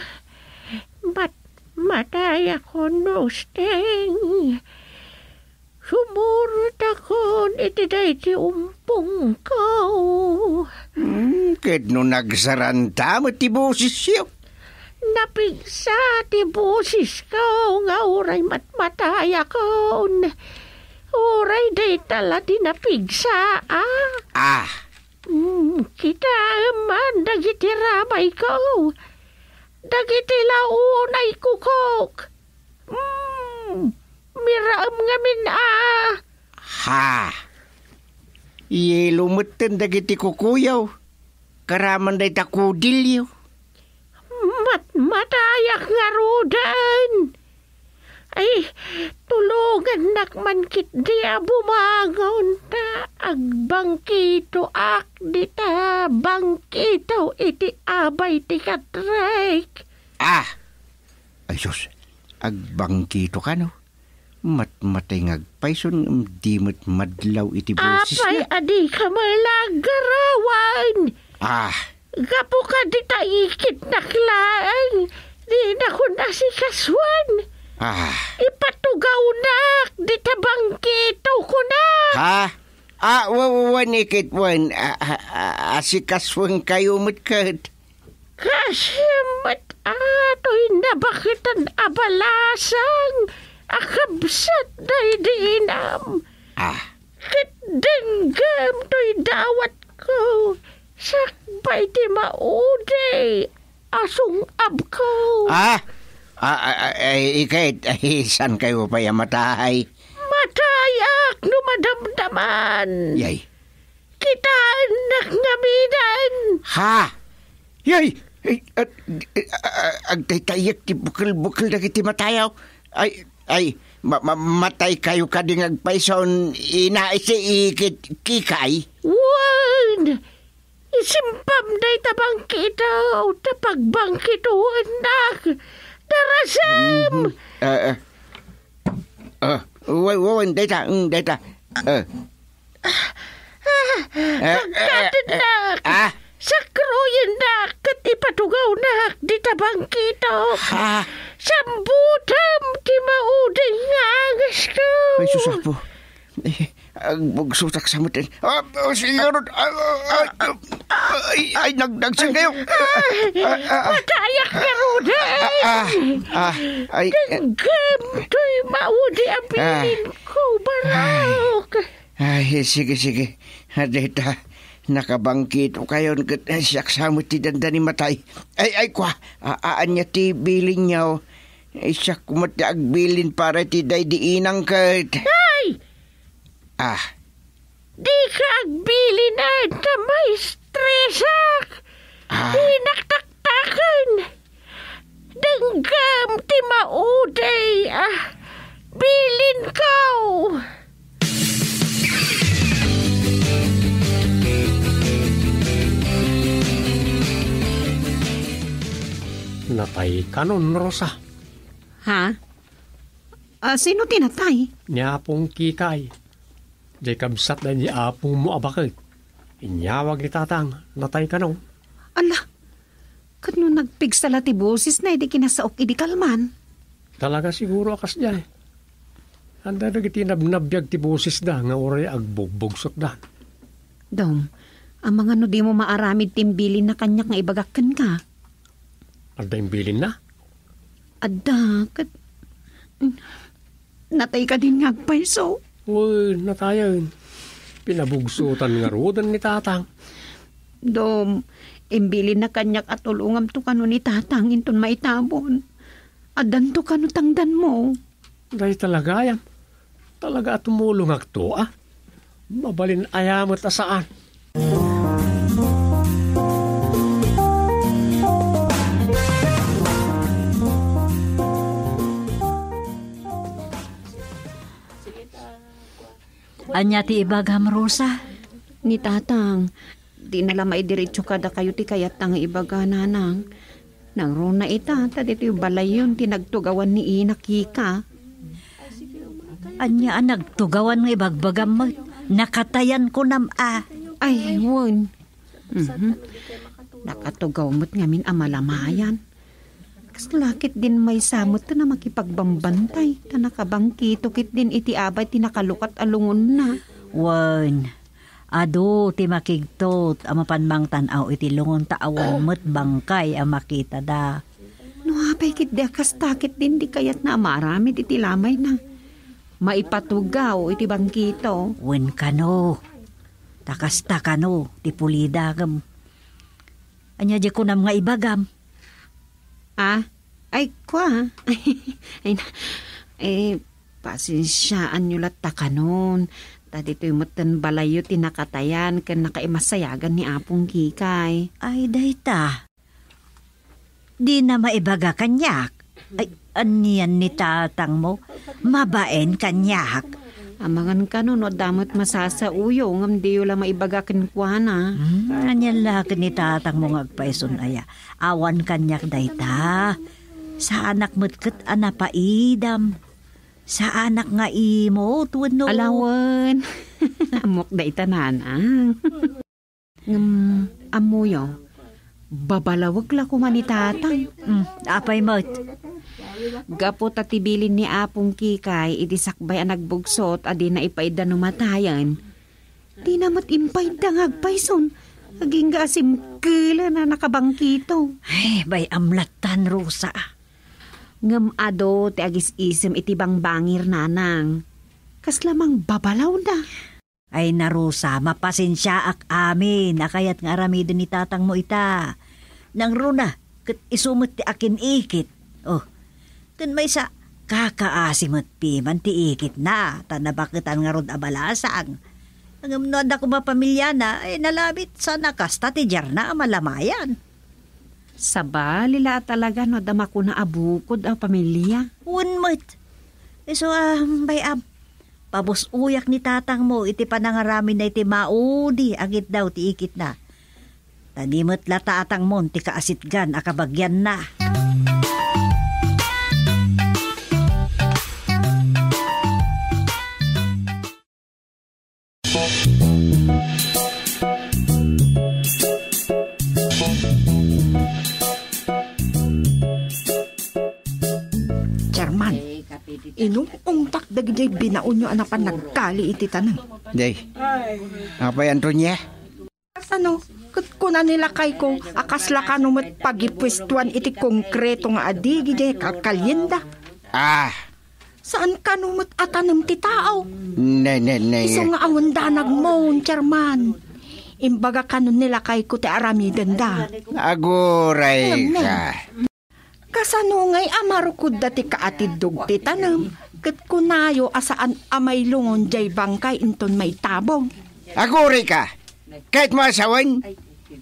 mat-, matayakon, Agustin. Sumurotakon iti daydi umpongko. Hmm, ket no nagsaranta met ti bosesyo? Napigsa ti bosesko nga uray matmatayakon. Uray dayta la ti napigsa, a. Ah. Hmm, kitaem man dagiti ramayko. Dagiti la unay kukok. Hmm, miraem ngamin a. Ha! Yelo metten dagiti kukuyo. Karaman dayta kudilyo. Mat-, matayak ngaruden. Ay, tulongannak man ketdi a bumangon ta agbangkitoak dita bangkito iti abay ti katrek. Ah! Ay sus, agbangkito kano? Matmatay nga agpayson ngem di met madlaw iti boses. Apay a dika met la aggarawan? Ah. Gapu kadita ikitnak laeng, dinakon asikasuen. Ah. Ipatugawnak dita bangkito, kuna. Ha? Ah, wa-, wa-, wen ikit, wen, a-, a-, a-, asikasoenkayo met ket. Kaasi met a toy nabaketan a balasang a kabsat daydi inam. Ah. Ket denggem toy dawatko sakbay ti maudi a sung-abko. Ah! Ah, ah, ah, ay, ikit, ay, saan kayo pay a matay? Matayak no madamdaman. Yay. Kitaennak ngaminen. Ha? Yay! Ay, at, ah, ah, agtaytayak ti bukel-bukel dagiti matayaw. Ay, ay, Ma-, ma-, matay kayo kadi nga agpayson, ina, iti ikit Kikay? Wen! Isimpam dayta bangkito, ta pagbangkitoennak. Darasem! Mhm. Ah, ah. Ah, wa-, wa-, wen, dayta, mm, dayta. Ah. Ah, ah, ah, pagkatennak, ah. Sakroyennak, ket ipatugawnak dita bangkito. Ah. Sambutem ti maudi nga angesko. Ay, sus, Apo. Eh, agbugsotak sa met. Ah, oh, sigurd. Ah, ah, ah, ay, ay, nagdagsen kayo. Ah, ah, ah. Matayak nga rudi. Ah, ah, ah, ay, eh. Denggem toy maudi a bilin ko, Barok. Ay, sige, sige. Dayta, nakabangkito kayon ket, eh, siak sa met ti dandani matay. Ay, ay, kwa, a-, a-, ania ti bilinyo? Eh, siak met ti agbilin para iti daydi inang ket. Ay! Ah. Dika agbilin, ta maestresak. Ah. Dinak taktaken. Denggem ti maudi a bilinko. Natay kanon, Rosa. Ha? Ah, sino ti natay? Ni Apong Kikay. Diay kabsat da ni apongmo a baket. Inyawag ni Tatang, natay kano. Ala, ket no nagpigsa la ti bosesna idi kinasaok idi kalman? Talaga siguro a kasdiay. Adda dagiti nabnabbiag ti bosesda nga uray agbugbugsotda. Dom, amangan no dimo maaramid ti imbilinna kaniak nga ibagak kenka. Adda imbilinna? Adda, ket, natay kadin nga agpayso. Wen, natayen. Pinabugsotan ngaruden ni Tatang. Dom, imbilinna kaniak a tulongamto kano ni Tatang inton maitabon. Addanto kano tangdanmo. Dayta la gayam. Talaga a tumulongakto, a? Mabalin aya met a saan. Ania ti ibagam, Rosa? Ni Tatang, dina la maidiretso kadakayo ti kayatta nga ibaga, Nanang. Nangruna ita, ta ditoy balayyon ti nagtugawan ni Ina Kika. Ania a nagtugawan nga ibagbagam met? Nakatayan kunam a. Ay, wen. Mhm. Nakatugaw met ngamin a malamayan. Kasla ketdin maysa met a makipagbambantay, ta nakabangkito ketdin iti abay ti nakalukat a lungonna. Wen, adu ti makigtot a mapan mangtan-aw iti lungon ta awan met bangkay a makitada. No apay ketdi a kasta ketdin di kayatna a maaramid iti lamayna. Maipatugaw iti bangkito. Wen kano, ta kasta kano ti pulida ngem. Ania di kunam nga ibagam? Ah, ay, kua. Ay, na, eh, pasensiaanyo latta kanon. Ta ditoy metten balayyo ti nakatayan ken nakaimasayagan ni Apong Kikay. Ay, dayta. Dina maibaga kaniak. Ay, anian ni tatangmo? Mabain kaniak. Amangan kano no adda met masasaoyo, ngem diyo la maibaga kenkuana. Hmm, anian la ket ni tatangmo nga agpayson aya? Awan kaniak dayta. Saanak met ket a napaidam. Saanak nga imot wenno. Alawen. Ammok dayta, nanang. Ngem, ammoyo, babalawek la koma ni tatang. Hmm, apay met? Gapu ta ti bilin ni Apong Kikay idi sakbay a nagbugsot a dina ipaidda no matayen, dina met impaidda nga agpayson, agingga a simkelen a nakabangkito. Ay, bay-am lattan, Rosa. Ngem adu ti agis-isem iti bangbangir, nanang. Kasla mangbabalawda. Ay, Rosa, mapasensiaak amin a kayat nga aramiden ni tatangmo ita. Nangruna, ket isu met ti akin-ikit. Oh, ken maysa, kakaasi met piman ti ikitna, ta nabaketan ngarud a balasang. Ngem no adda koma pamiliana, ay, nalabit sana kasta ti diarna a malamayan. Sabali la a talaga no adda makuna a bukod a pamilia. Wen met. Isu a, bay-am, pabus-oyak ni tatangmo iti panangaramidna iti maudi a giddaw ti ikitna. Ta di met la tatangmon ti kaasitgan a kabagianna. Chairman, inum-ungtak dagiti binaonyo a napan nagkali iti tanem. Day, apay, Antonia? Kasano? Ket kuna ni lakayko a kasla kano met pagipuestuan iti konkreto nga adi idiay kalkalyenda. Ah. Saan kano met a tanem ti tao. Ne, ne, ne. Isu nga awan danagmon, Chairman. Imbaga kano ni lakayko ti aramidenda. Aguray ka. Kasano ngay a marukodda ti kaatiddog ti tanem, ket kunayo a saan a mailungon diay bangkay inton maitabon? Aguray ka! Kayatmo a sawen,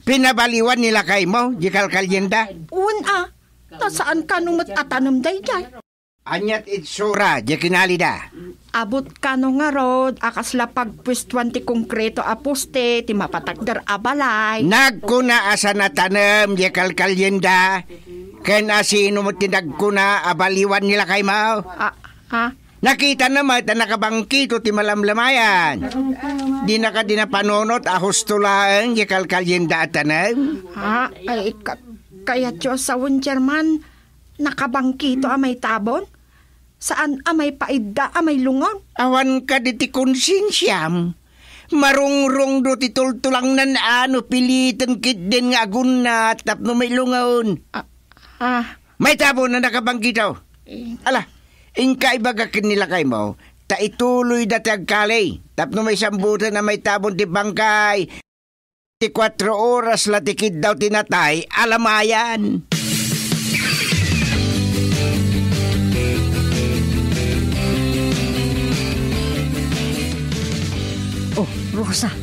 pinabaliwan ni lakaymo diay kalkalyenda? Wen a, ta saan kano met a tanem daydiay. Aniat itsura diay kinalida? Abot kano ngarud a kasla pagpuestuan ti konkreto a poste ti mapatakder a balay. Nagkuna a saan a tanem diay kalkalyenda, ken asino met ti nagkuna a baliwan ni lakaymo? Ah, ah. Nakitana met a nakabangkito ti malamlamayan. Dina kadi napanunot a husto laeng diay kalkalyenda a tanem? Ah, ay, ka-, kayatyo a sawen, Chairman, nakabangkito a maitabon? Saan a maipaidda a mailungon? Awan kadi ti konsensiam? Marungrungdo ti tultulangnan a no piliten ketdin nga agunna tapno mailungon. Ah, ah. Maitabon a nakabangkito. Eh. Ala, inka ibaga ken ni lakaymo, ta ituloyda ti agkali tapno maisambutan a maitabon ti bangkay. Ti kuatro oras la ti kiddaw ti natay a lamayan. Oh, Rosa,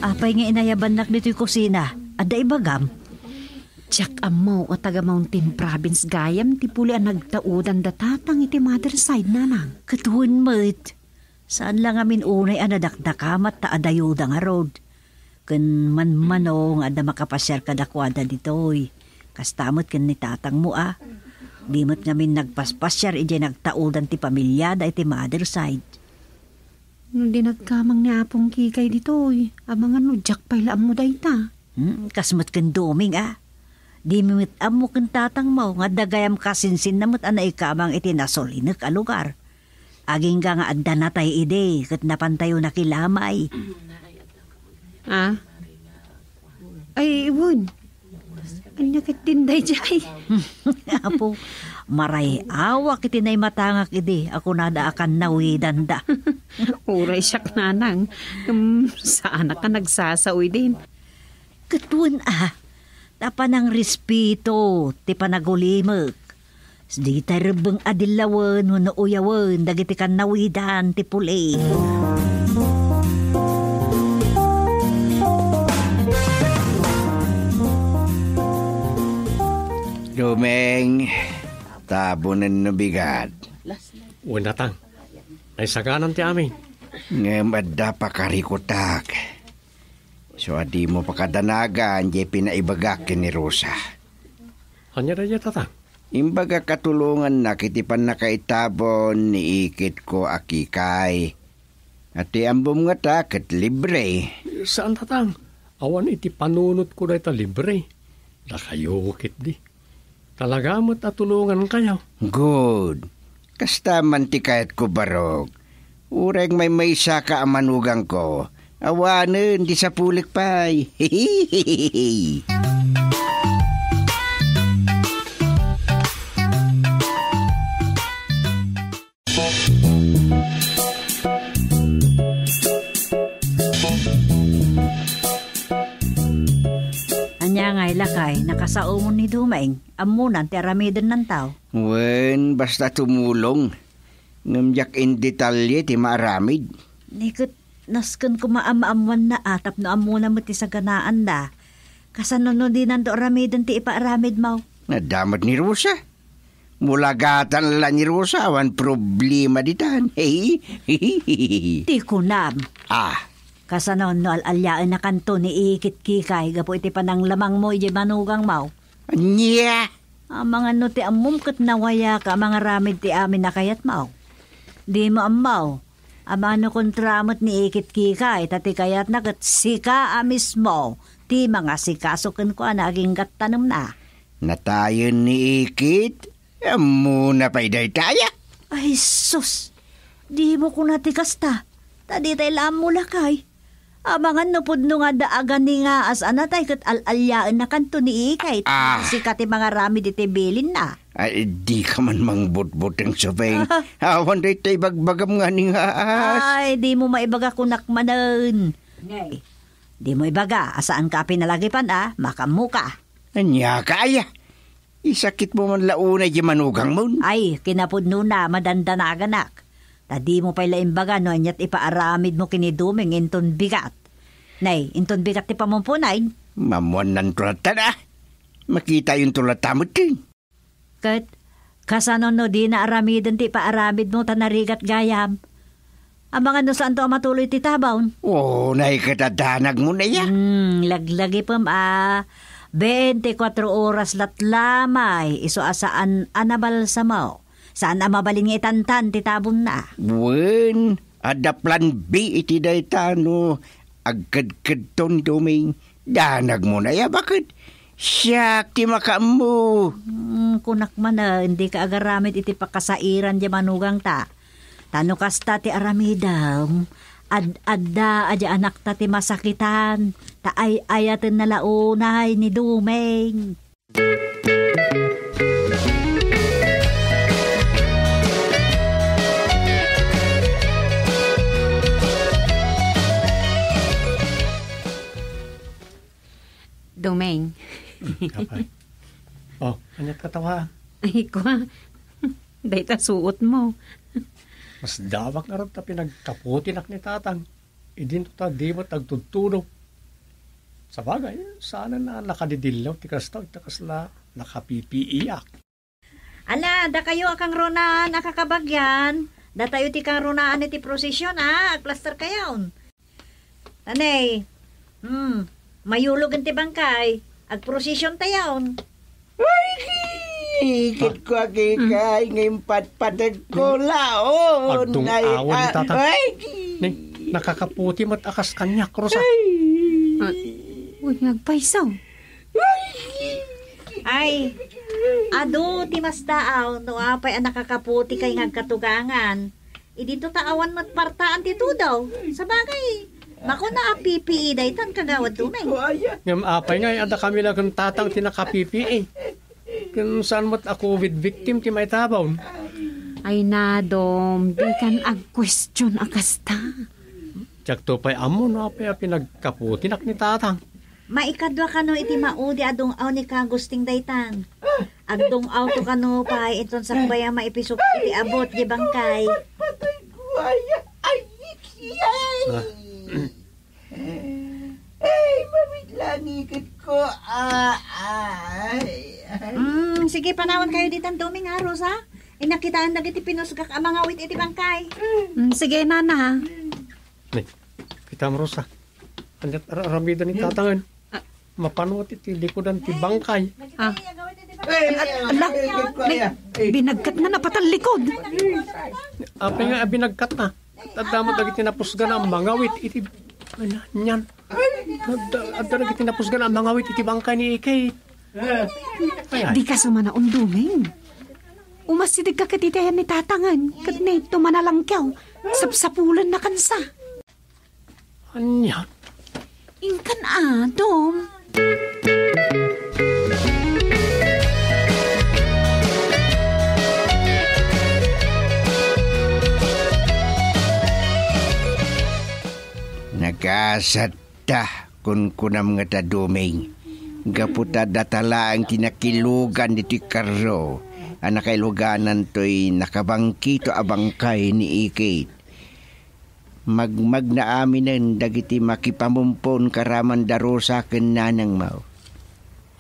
apay nga inayabannak ditoy kusina? Adda ibagam? Diak ammo a taga Mountain Province gayam ti puli a nagtaudan da tatang iti mother side, nanang. Ket wen met. Saan la ngamin unay a nadakdakamat ta adayoda ngarud. Ken manmano nga adda makapasiar kadakuada ditoy. Kasta met ken ni tatangmo a. Di met ngamin nagpaspasiar idiay nagtaudan ti pamiliada iti mother side. No di nagkamang ni Apong Kikay ditoy, amangan no diak pay la ammo dayta. Hmm, kas met ken Doming a. Dimi met ammo ken tatangmo nga adda gayam kasinsinna met a naikamang iti nasulinek a lugar. Agingga nga adda natay idi ket napantayo nakilamay. Ah? Ay, wen. Ania ketdin daydiay? Apo, maray-awak iti naimatangak idi a kunada a kannawidanda. Uray siak, nanang. Em, saanak a nagsasao idin. Ket wen a, ta panangrespeto ti panagulimek. Dita rebbeng a dillawen wenno uyawen dagiti kannawidan ti puli. Doming, tabunen no bigat. Wen, tatang. Naisaganan ti amin. Ngem adda pakarikutak. So, a dimo pakadanagan diay pinaibagak ken ni Rosa. Ania daydiay, tatang? Imbagak a tulongannak iti pannakaitabon ni ikitko a Kikay. A ti ammom ngata ket libre. Saan, tatang. Awan iti panunotko dayta libre. Dakayo ketdi. Talaga met a tulongankayo. Good. Kasta man ti kayatko, barok. Uray maymaysaka a manugangko, awanen ti sapulek pay. Ania ngay, lakay, nakasaomon ni Doming? Ammonan ti aramidennanto? Wen, basta tumulong. Ngem diak indetalye ti maaramid. Ni ket nasken koma a maammoanna a tapno ammona met ti saganaanda. Kasano no dinanto aramiden ti ipaaramidmo? Adda met ni Rosa. Mulagatan la ni Rosa awan problema ditan. Hey. Ti kunam. Ah. Kasano no al-aliaennakanto ni Ikit Kikay gapu iti pananglamangmo idiay manugangmo? Ania? Amangan no ti ammom ket nawayak a mangaramid ti amin a kayatmo. Dimo ammo, amangan no kontra met ni Ikit Kikay, ta ti kayatna ket sika a mismo ti mangasikaso kenkuana agingga tanemna. Natayen ni Ikit? Ammona pay daytaya? Ay, sus! Dimo kuna ti kasta, ta ditay la ammo lakay. Amangan no pudno nga adda aganinga a saan a tay ket al-aliaennakanto ni Ikay. Ah. Sika ti mangaramid iti bilinna. Ay, dika man mangbutbuteng, Supeng. Awan dayta ibagbagam nga aningaas. Ay, dimo maibaga kunak manen. Ngay, dimo ibaga a saanka a pinalagipan a makaammoka. Ania ka aya? Isakitmo man la unay di manugangmon. Ay, kinapudnona, madandanaganak. Ta dimo pay la imbaga no aniat ipaaramidmo ken ni Doming inton bigat. Nay, inton bigat ti pamumpunay. Mamuannanto latta a. Makitayonto latta metten. Ket, kasano no dina aramiden ti ipaaramidmo ta narigat gayam? Amangan no saanto a matuloy ti tabon? O, nay ket a danagmon aya. Hmm, laglagipem a, beintikwatro oras latlamay, isu a saan a nabalsamo. Saan a mabalin nga itantan ti tabonna. Wen, adda plan B iti dayta no agkedkedton ni Doming. Danagmon aya baket. Siak ti makaammo. Hmm, kunak manen, dika agaramid iti pakasairan diay manugangta. Ta no kasta ti aramidem, ad-adda a diay anakta ti masakitan, ta ay-ayatenna la unay ni Doming. Doming. Hmm, apay. O, aniat katawa? Ay, kua. Dayta suotmo. Masdawak ngarud ta pinagkaputinak ni Tatang. Idinto ta di met agtudtudo. Sabagay, saanen a nakadidillaw ti kasta, ita kasla nakapipiiak. Ala, dakayo a kangrunaan a kakabagyan, datayo ti kangrunaan iti prosesion a agplasterkayon. Anay, hmm, mayulog ti bangkay, agprosesiontayon. Ay, ikit ko, agikay, nga impatpateg ko, laon. Agdung-awan ni Tata. Ay, Ni, nakakaputi met a kas kaniak, Rosa. Ay. Ah, uy, agpayso. Ay, adu ti masdaaw no apay a nakakaputikay nga agkatugangan. Idinto ta awan met partaan ti tudaw. Sabagay, makuna a P P E daytan, Kagawad Doming. Ngem apay nga, adda kami la ken Tatang ti naka-P P E. Ken saan met a covid victim ti maitabon? Ay, Nadom, dikan agquestion a kasta. Diakto pay ammo no apay a pinagkaputinak ni Tatang. Maikadua kano iti maudi a dung-aw ni Kagusting daytan. Agdung-awto kano pay inton sakbay a maipisok iti abut di bangkay. Patay ko, ay, ay, ay. Ah. Ay, mamitlangikit ko. Ah, ay, ay. Mm, sige, panawan kayo ditan, Doming, ha, Rosa? Inakitaan dagiti pinusgak a mangawit iti bangkay. Mm, sige, nana. Ni, kitam, Rosa. Anya, ra-, ramida ni Tatangan. Ah. Mapanot iti likudan ti bangkay. Ah. Ay, ay, ay, Ala, ay, ay, ay, ay. Binagkat na napatallikod. Apay nga, binagkat na. Adda met dagiti napusgan a mangawit iti, ay, nian. Adda, adda dagiti napusgan a mangawit iti bangkay ni Ikit. Ay, ay. Dika sa manaon, Doming. Umasidegka ket iti ayan ni Tatangan, ket nayto manalangkew, sapsapulenna kansa. Ania? Inkan adum. Nagasatta, kunkunam ngata, Doming. Gapu ta data laeng ti nakilugan ditoy karro a nakailuganantoy nakabangkito a bangkay ni Ikit. Magmagna aminen dagiti makipamumpon karaman da Rosa ken nanangmo.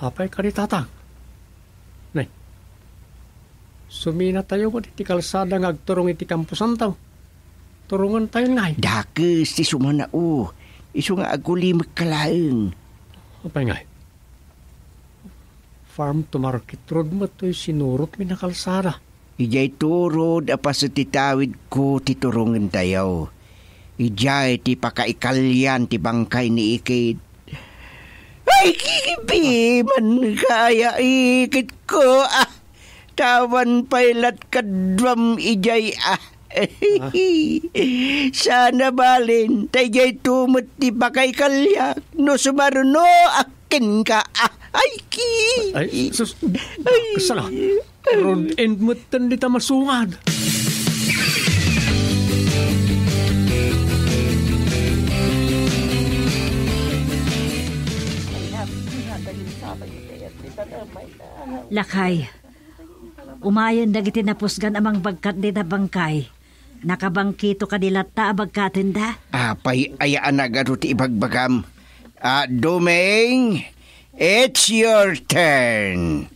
Apay kadi, Tatang? Nay, Suminatayo met iti kalsada nga agturong iti kamposanto. Turongentayo ngay. Dakes ti sumanao. Isu nga agulimekka laeng. Apay ngay? Farm to market road met toy sinurotmi a kalsada. Idiay turod a paset ti tawidko ti turongentayo. Idiay ti pakaikalian ti bangkay ni Ikit. Ay, kikipi man kaya, Ikitko. Ah, tawan pay lat kaduam idiay, ah. Sana balin, ta idiay tumot ti pakaikaliak no sumaruno a kenka, ah. Ay, ki- Ay, sus, ay. Kasala. Road end metten dita masungad. Lakay, umayen dagiti napusgan a mangbagkat dita bangkay. Nakabangkito kadi latta a bagkatenda? Apay aya a nagadu ti ibagbagam? Ah, Dumeng, it's your turn.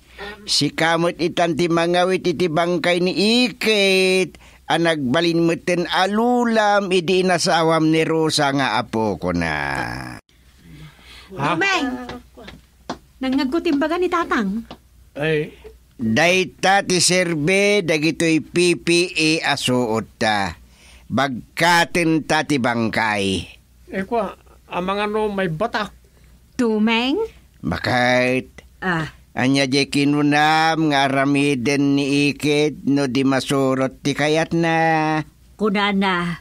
Sika met itan ti mangawit iti bangkay ni Ikit a nagbalin metten a lulam idi inasawam ni Rosa nga apokona. Ha? Dumeng! Nangngegko ti imbaga ni Tatang. Ay. Dayta ti serbi dagitoy P P E a suotta. Bagkatenta ti bangkay. Eh, kua, amangan no maibatak. Dumeng? Baket. Ah. Ania diay kinunam nga aramiden ni Ikit no di masurot ti kayatna? Kunana,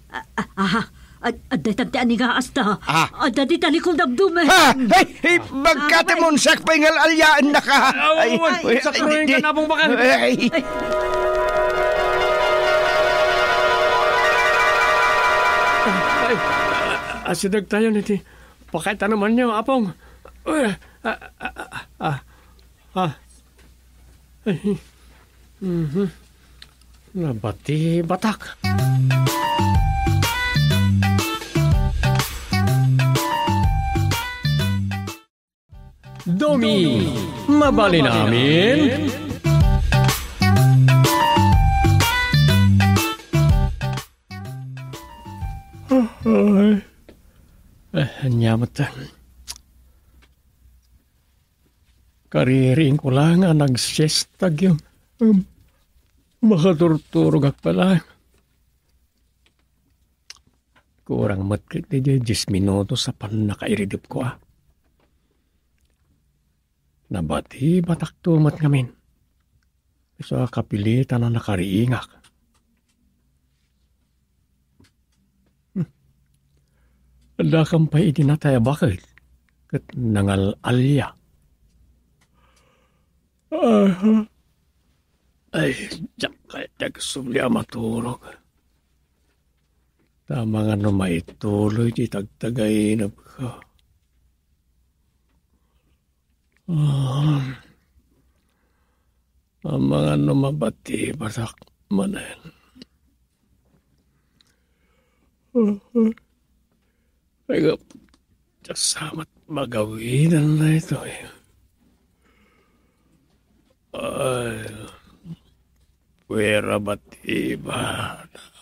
a-, a-, aha, ad-, adda itan ti anigaasta. Ah. Adda di talikol damdumen. Ha? Ay, ay, bagkatemon, siak pay nga al-alyaennaka. Aw, ay, awan, ay, sakruin ay, ka na, Apong Bakal. Ay. Ay, asideg tayo niti pakaitanemanyo, Apong. Ay, ah, ah, ah, ah. Ah. Ay. Mhm. Nabati batak. Domi, mabalin amin? Ay. Eh, ania met. Kaririingko laeng a nagsiestagyo. Um, makaturturogak pay laeng. Kurang met ket diay dies minutos a pannakairidepko, a. Nabati batakto met ngamin. Isu a kapilitan a nakariingak. Hmm. Addakan pay iti natay a baket ket nangal-alia. Aha. Ay, diak kayat ti agsubli a maturog. Ta amangan no maituloy ti tagtagainepko. Ah. Amangan no mabati batak manen. Ay, diak sa met magawiden daytoy. Ay, puera bati batak.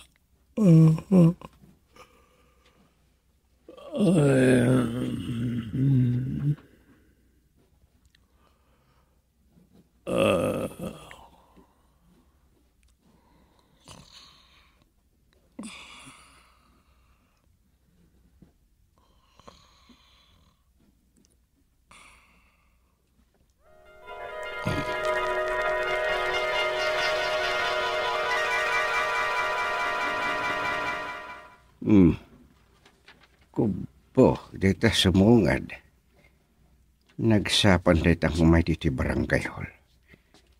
Hmm. Kubbo, dita sumungad. Nagsapan dayta umay ditoy barangay hall.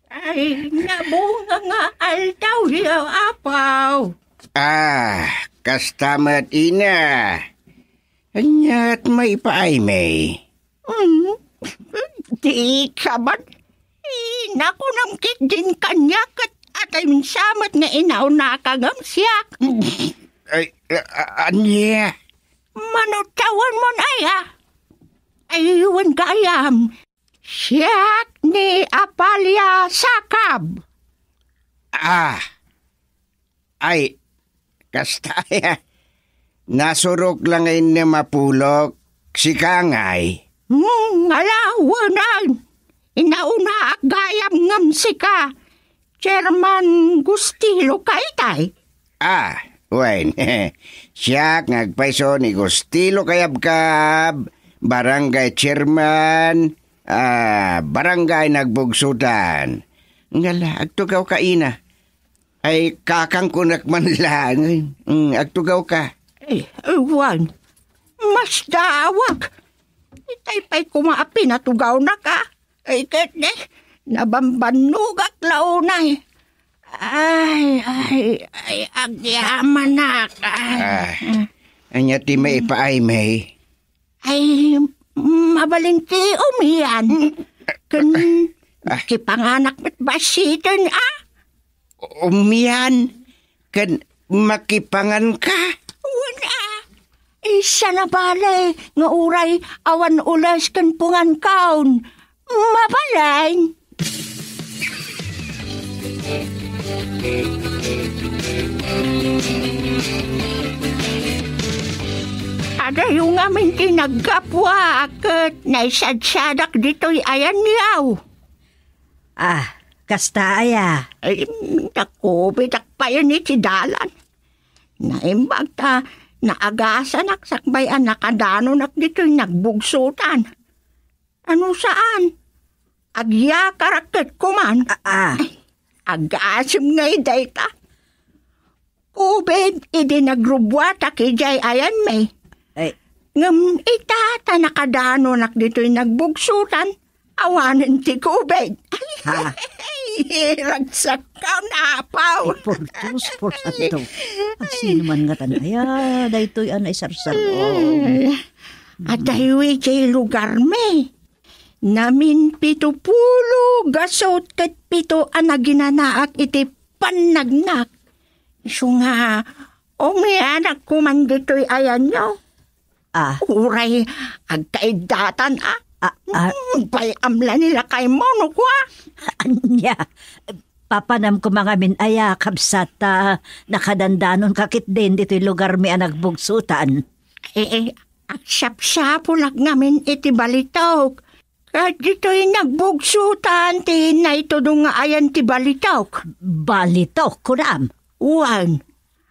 Ay, nabunga nga aldaw, ya, Apaw. Ah, kasta met, ina. Ania't maipaaymi? Hmm? Di ka man. Inakunam ketdin kaniak ket adda sa met nga inaunaka ngem siak. Ay, a-, a-, ania? Manudtawen mon aya? Ay, wen gayam. Siak ni Apalia Sakab. Ah! Ay, kasta aya. Nasurok la nga innem a pulok. Sika ngay. Hmm, ala, wen. Inauna ak gayam ngem sika. Chairman Gustilo ka itay? Ah, wen. Siak nga agpayso ni Gustilo Kayabkab, barangay chairman, ah, barangay Nagbugsutan. Ngala, agtugaw ka ina. Ay, kakangkunak man laeng. Mm, agtugaw ka. Ay, wen. Mas daawak. Itay pay koma a pinatugawnak, a. Ay, ket ne, nabambannogak la unay. Ay, ay, ay, agyamanak. Ay. Ah, ania ti maipaay, May? Ay, mabalin ti umian. Ken Ah. kipanganak met basiten, a? Umian? Ken makipangan ka? Wen, a. Isa na bale nga uray awan ules ken pungankaon. Mabalin. Adayo ngamin ti naggapuak ket naisadsadak ditoy ayanyaw. Ah, kasta aya? Ay, nakubidak payen iti dalan. Naimbag ta naagasanak sakbay a nakadanonak ditoy Nagbugsutan. Ano saan? Agyakarak ket kuman. Ah, ah. Ay, agasem ngay dayta. Kubit idi nagrubbuatak idiay ayanmi. Ay. Ngem ita ta nakadanonak ditoy Nagbugsutan, awanen ti kubit. Ha? Ragsakkaw, napaw. Ay, por Dios, por santo. Asino man ngatan aya daytoy a naisarsar-om? Ay, adayo idiay lugarmi. Namin pito pulo gasut ket pito a naginanaak iti pannagnak. Isu nga, umianak koman ditoy ayanyo. Ah. Uray agkaiddatan, a. Ah, ah. Mm, pay-am la ni lakaymo no kua. Ania? Papanam koma ngamin aya, kabsat, ta nakadandanon ka ketdin ditoy lugarmi a Nagbugsutan. Eh, eh, agsapsapulak ngamin iti balitok. Ket ditoy Nagbugsutan ti naitudong nga ayan ti balitok. Balitok, kunam? Wen.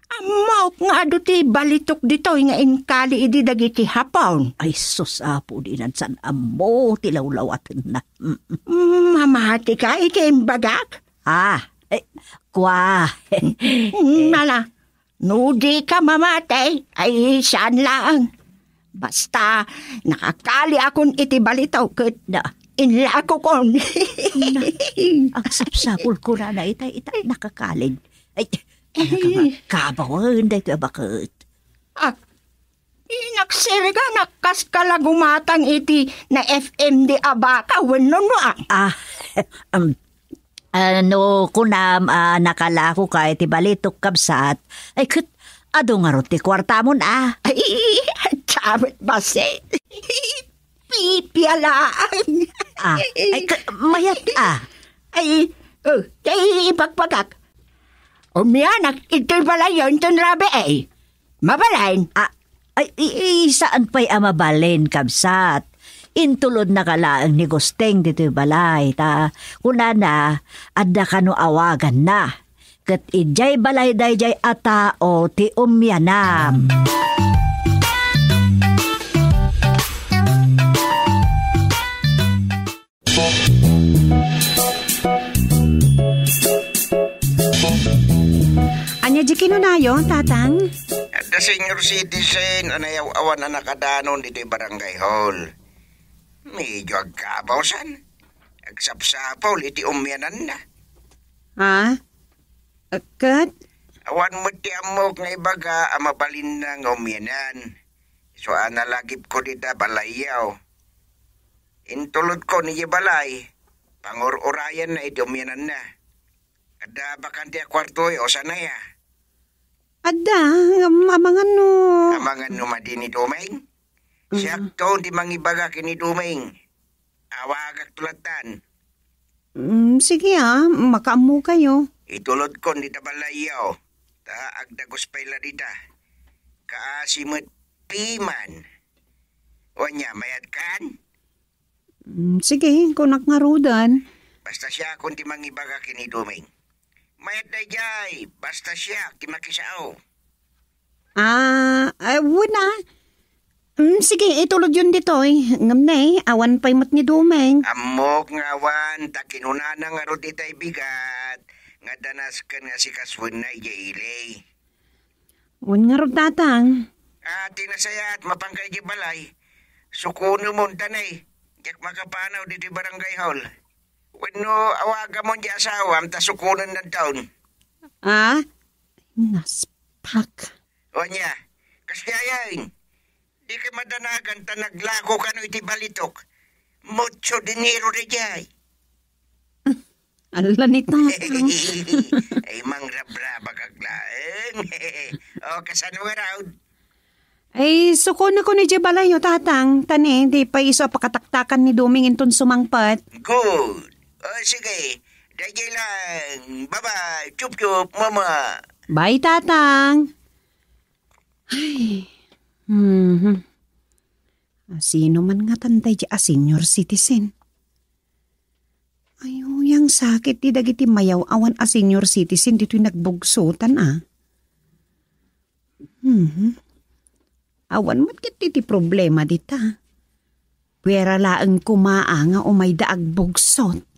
Ammok nga adu ti balitok ditoy nga inkali idi dagiti Hapon. Ay, sus, Apo, dinan saan ammo ti lawlawatenna. Mm. Mm, mamati ka iti imbagak? Ah, eh, kua. Mm, ala, no di ka mamati, ay saan laeng. Basta, nakakaliakon iti balitok ket na, inlakokon. Na, agsapsapul kunana ita, ita, nakakalin. Ay, talaga nga, kabawen daytoy a baket. Ah, inaksiriganak kas kalagumatang iti na-F M D a baka, wenno no, a? Ah, um, Ah, no kunam a nakalakoka iti balitok, kabsat, ay ket adu ngarud ti kuartamon, a? Ay, adda met bassit. Pipialaan. Ah, ay, ket mayat, a? Ay, oh, tay ibagbaga. Umianak iti balayo inton rabii. Mabalin. Ah, ay, i-, i-, saan pay a mabalin, kabsat. Intulodnaka laeng ni Gusteng ditoy balay, ta kunana, adda kano awaganna. Ket idiay balay daydiay a tao ti umianam. Ania di kinunayo, Tatang? Adda senior citizen a nayaw-awan a nakadanon ditoy barangay hall. Medyo agkabawsan. Agsapsapul iti umiananna. Ha? Ket? Awan met ti ammok nga ibaga a mabalinna nga umianan. Isu a nalagipko dita balayyo. Intulodko idiay balay, pangur-urayanna iti umiananna. Adda bakante a kuartoyo, saan aya? Adda, ngem amangan no. Amangan no madi ni Dumeng? Mm. Siakto ti mangibaga ken ni Dumeng. Awagakto lattan. Mm, sige, ah, makaammo kayo. Itulodkon dita balayyo, ta agdagus pay la dita. Kaasi met piman. Ania, mayatkan? Mm, sige, kunak ngaruden. Basta siakon ti mangibaga ken ni Doming. Mayat daydiay, basta siak ti makisao. Ah, ah, wen a. Mm, sige, itulodyon ditoy. Ngem ne, awan pay met ni Doming. Ammok nga awan, ta kinunana ngarud itay bigat, nga danasken nga sikasoenna idiay ili. Wen ngarud, Tatang. Ah, ti nasayaat, mapanka idiay balay. Sukonem unta ne, diak makapanaw ditoy barangay hall. Wenno awagamon ti asawam ta sukonen nantaon. Ah? Naspak. Ania, kasdiayen, dika madanagan ta naglako kano iti balitok. Mucho dinero daydiay. Ala ni Tatang. Ay, mangrabrabak laeng. O, kasano nga raod? Ay, sukonakon idiay balayyo, Tatang. Ta ne, di pay isu a pakataktakan ni Doming inton sumangpet. Good. O, sige. Daydiay lang. Bye-bye. Chup-chup, mama. Bye, Tatang. Ay. Mhm. Asino man ngatan daydiay a senior citizen? Ay, uyang sakit ti dagiti mayaw-awan a senior citizen ditoy nagbugsotan, a. Mhm. Awan met ket ti problema dita. Puera laeng koma a nga umayda agbugsot.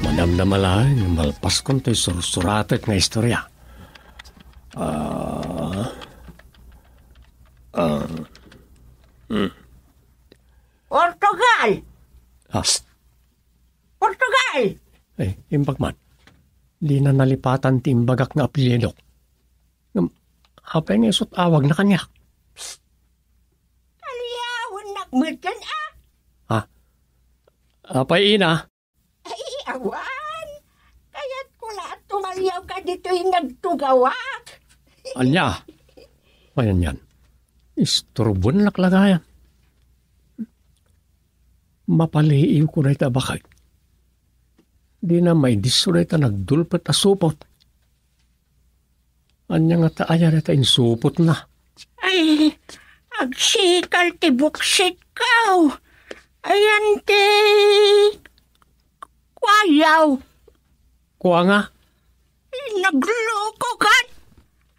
Manamnama laeng, malpaskon toy sursuratek nga istorya. Ah, ah, hmm. Portugal! Ah. Portugal! Eh, imbag man. Dina nalipatan ti imbagak nga apelyidok. Ngem, apay nga isut awagna kaniak? Paliawennak metten, a. Ha? Apay, ina? Ay, awan. Kayatko la a tumaliawka ditoy nagtugawak. Ania? Ayan yan. Isturbonak la gayam. Mapaliiwko dayta a baket. Dina maidisso dayta nagdulpet a supot. Ania ngata aya dayta insupotna? Ay, agsikal ti buksitko. Ayan ti kuayaw. Kua nga? Naglokokan.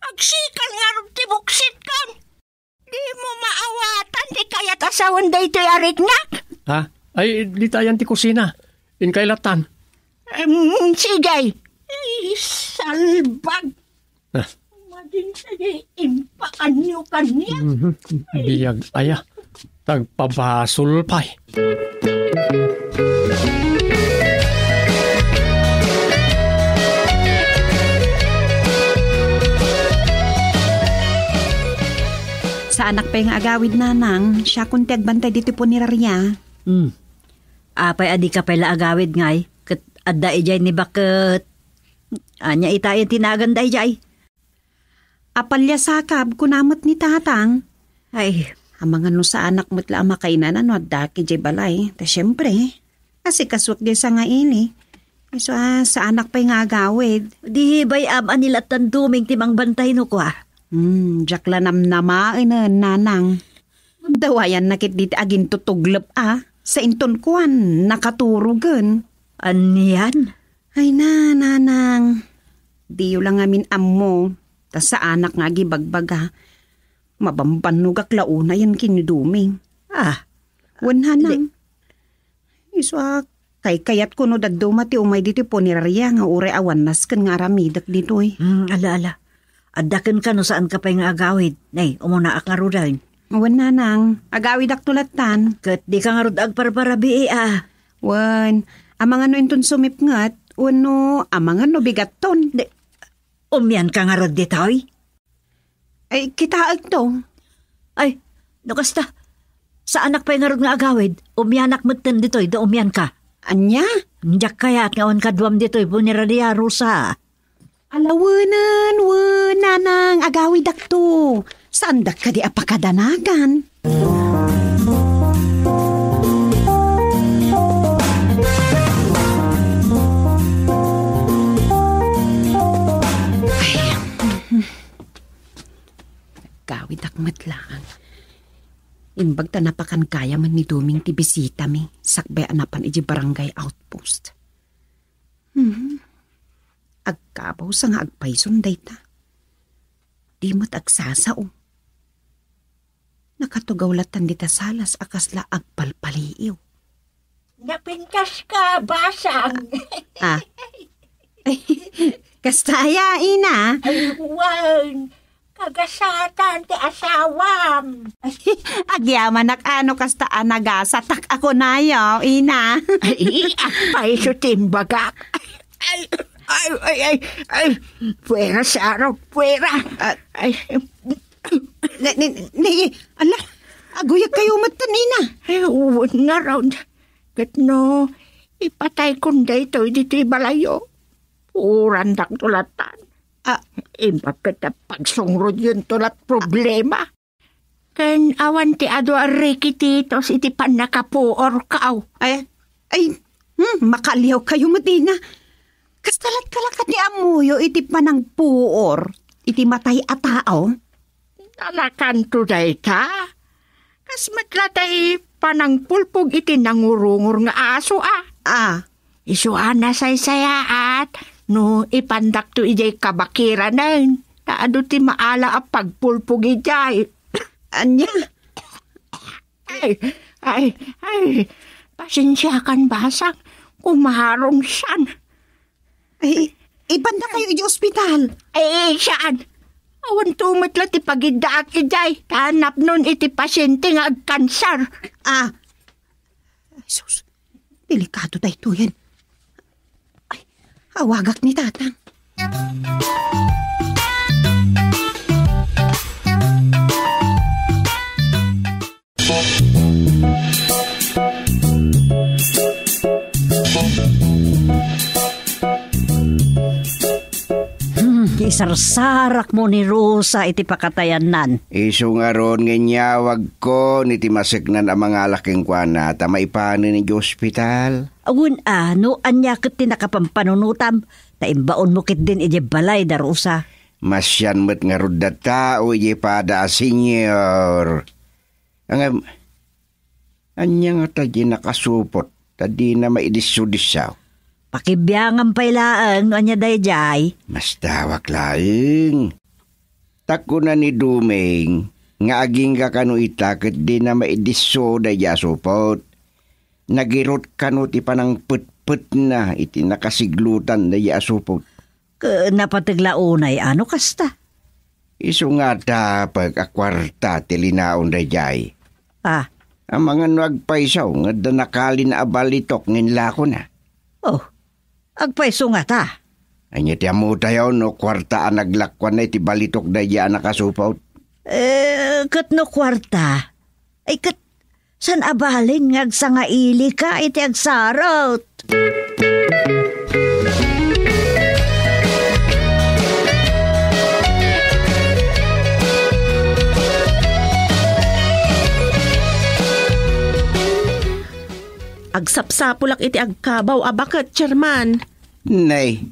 Agsikal ngarud ti buksitko. Dimo maawatan ti kayat a sawen daytoy a riknak? Ha? Ay, dita ayan ti kusina. Inkay lattan. Em, sige. Ay, salbag. Ah. Madin sige, impakanyo kaniak. Mhm. Biag aya. Tagpabasol pay. Saanak pay nga agawid, nanang. Siakon ti agbantay ditoy punerarya. Hmm. Apay a dika pay la agawid ngay? Ket adda idiay ni baket. Ania itayen ti nagan daydiay? Apalliasakab, kuna met ni Tatang. Ay, amangan no saanak met la a makainana no adda idiay balay. Ta siempre, asikasuak diay sangaili. Isu a, saanak pay nga agawid. Di bay-am a ni lattan Doming ti mangbantay no kua? Hmm, diak la namnamaen, nanang. Dawayanna ketdi ti agintutuglep a, sainton kuan, nakaturogen. Anian? Ay na, nanang. Diyo la ngamin ammo, ta saanak nga agibagbaga. Mabambannogak la unayen ken ni Doming. Ah. Wen, nanang. Isu a, kaykayatko no dadduma ti umay ditoy punerarya nga uray awan nasken nga aramidek ditoy. Hmm, ala, ala. Adda kenka no saanka pay nga agawid. Nay, umunaak ngaruden. Wen, nanang, agawidakto lattan. Ket dika ngarud agparparabii a. Wen, amangan no inton sumipnget, wenno amangan no bigatton. Di, umianka ngarud ditoy? Ay, kitaekto. Ay, no kasta, saanak pay ngarud nga agawid, umianak metten ditoy, da umianka. Ania? Diak kayat nga awan kaduam ditoy punerarya, Rosa. Alawenen, wen, nanang, agawidakto. Saandak kadi a pakadanagan? Ay, gawidak met laeng. Imbag ta napakan gayamen ni Doming ti bisitami, sakbay a napan idiay barangay outpost. Hmm. Agkabaw sa nga agpayson dayta. Di met agsasao. Nakatugaw latan dita salas a kasla agpalpaliiw. Napintas ka, Basang. Ah. Kasta aya, ina? Ay, wen. Kagasatan ti asawam. Agyamanak a no kasta a nagasatak a kunayo, ina. Ay, agpayso ti imbagak. Ay, ay, ay, ay, ay. Puera, Saro, puera. Ah. Ay. Ne, ne, ne, ala, aguyag kayo met, ina. Ay, wen ngarud. Ket no, ipataykon daytoy ditoy balayyo. Puorandak to latan. Ah. Imbag ket pagsungrod yun to lat problema. Ken awan ti adu a rikititos iti pannakapuor kao. Ay, ay, hmm, makaliaw kayo met, ina. Kasta lat kalakat ni amuyo iti panangpuor iti matay a tao? Nalakanto dayta? Kas met la tay panangpulpog iti nangurungor nga aso, a. Ah. Isu a nasaysayaat no ipandakto idiay kabakiranen. Ta adu ti maala a pagpulpog idiay. Ania? Ay, ay, ay, pasensiakan, Basang. Kumarongsan. Ay, ipanda kayo iti ospital. Ay, saan? Awan to met la ti pagiddaak idiay, ta napnon iti pasyente nga agkansar. Ah. Ay, sus. Delikado daytoyen. Ay, awagak ni Tatang. Hmm, isarsarakmo ni Rosa iti pakatayannan. Isu ngarud nga inyawagko iti maseknan a mangala kenkuana ta maipanen iti ospital. Awan a, no ania ket ti nakapampanunotam, ta imbaonmo ketdin idiay balay da Rosa. Masian met ngarud a tao idiay pada a senior. Ngem, ania ngata diay nakasupot ta dina maidisso-disso? Pakibiangam pay laeng no ania daydiay. Masdawak laeng. Ta kuna ni Doming nga agingga kano ita ket dina maidisso daydiay a supot. Nagirut kano ti panangpetpetna iti nakasiglutan daydiay a supot. Ket napateg la unay a no kasta. Isu nga adda pek a kuarta ti linaon daydiay. Ah. Amangan no agpayso nga adda nakalina a balitok nga inlakona. Oh, agpayso ngata. Ania ti ammotayo no kuarta a naglakuanna iti balitok daydiay a nakasupot? Eh, ket no kuarta, ay ket saan a balin nga agsangailika iti agsarot? Agsapsapulak iti agkabaw a baket, Chairman. Nay,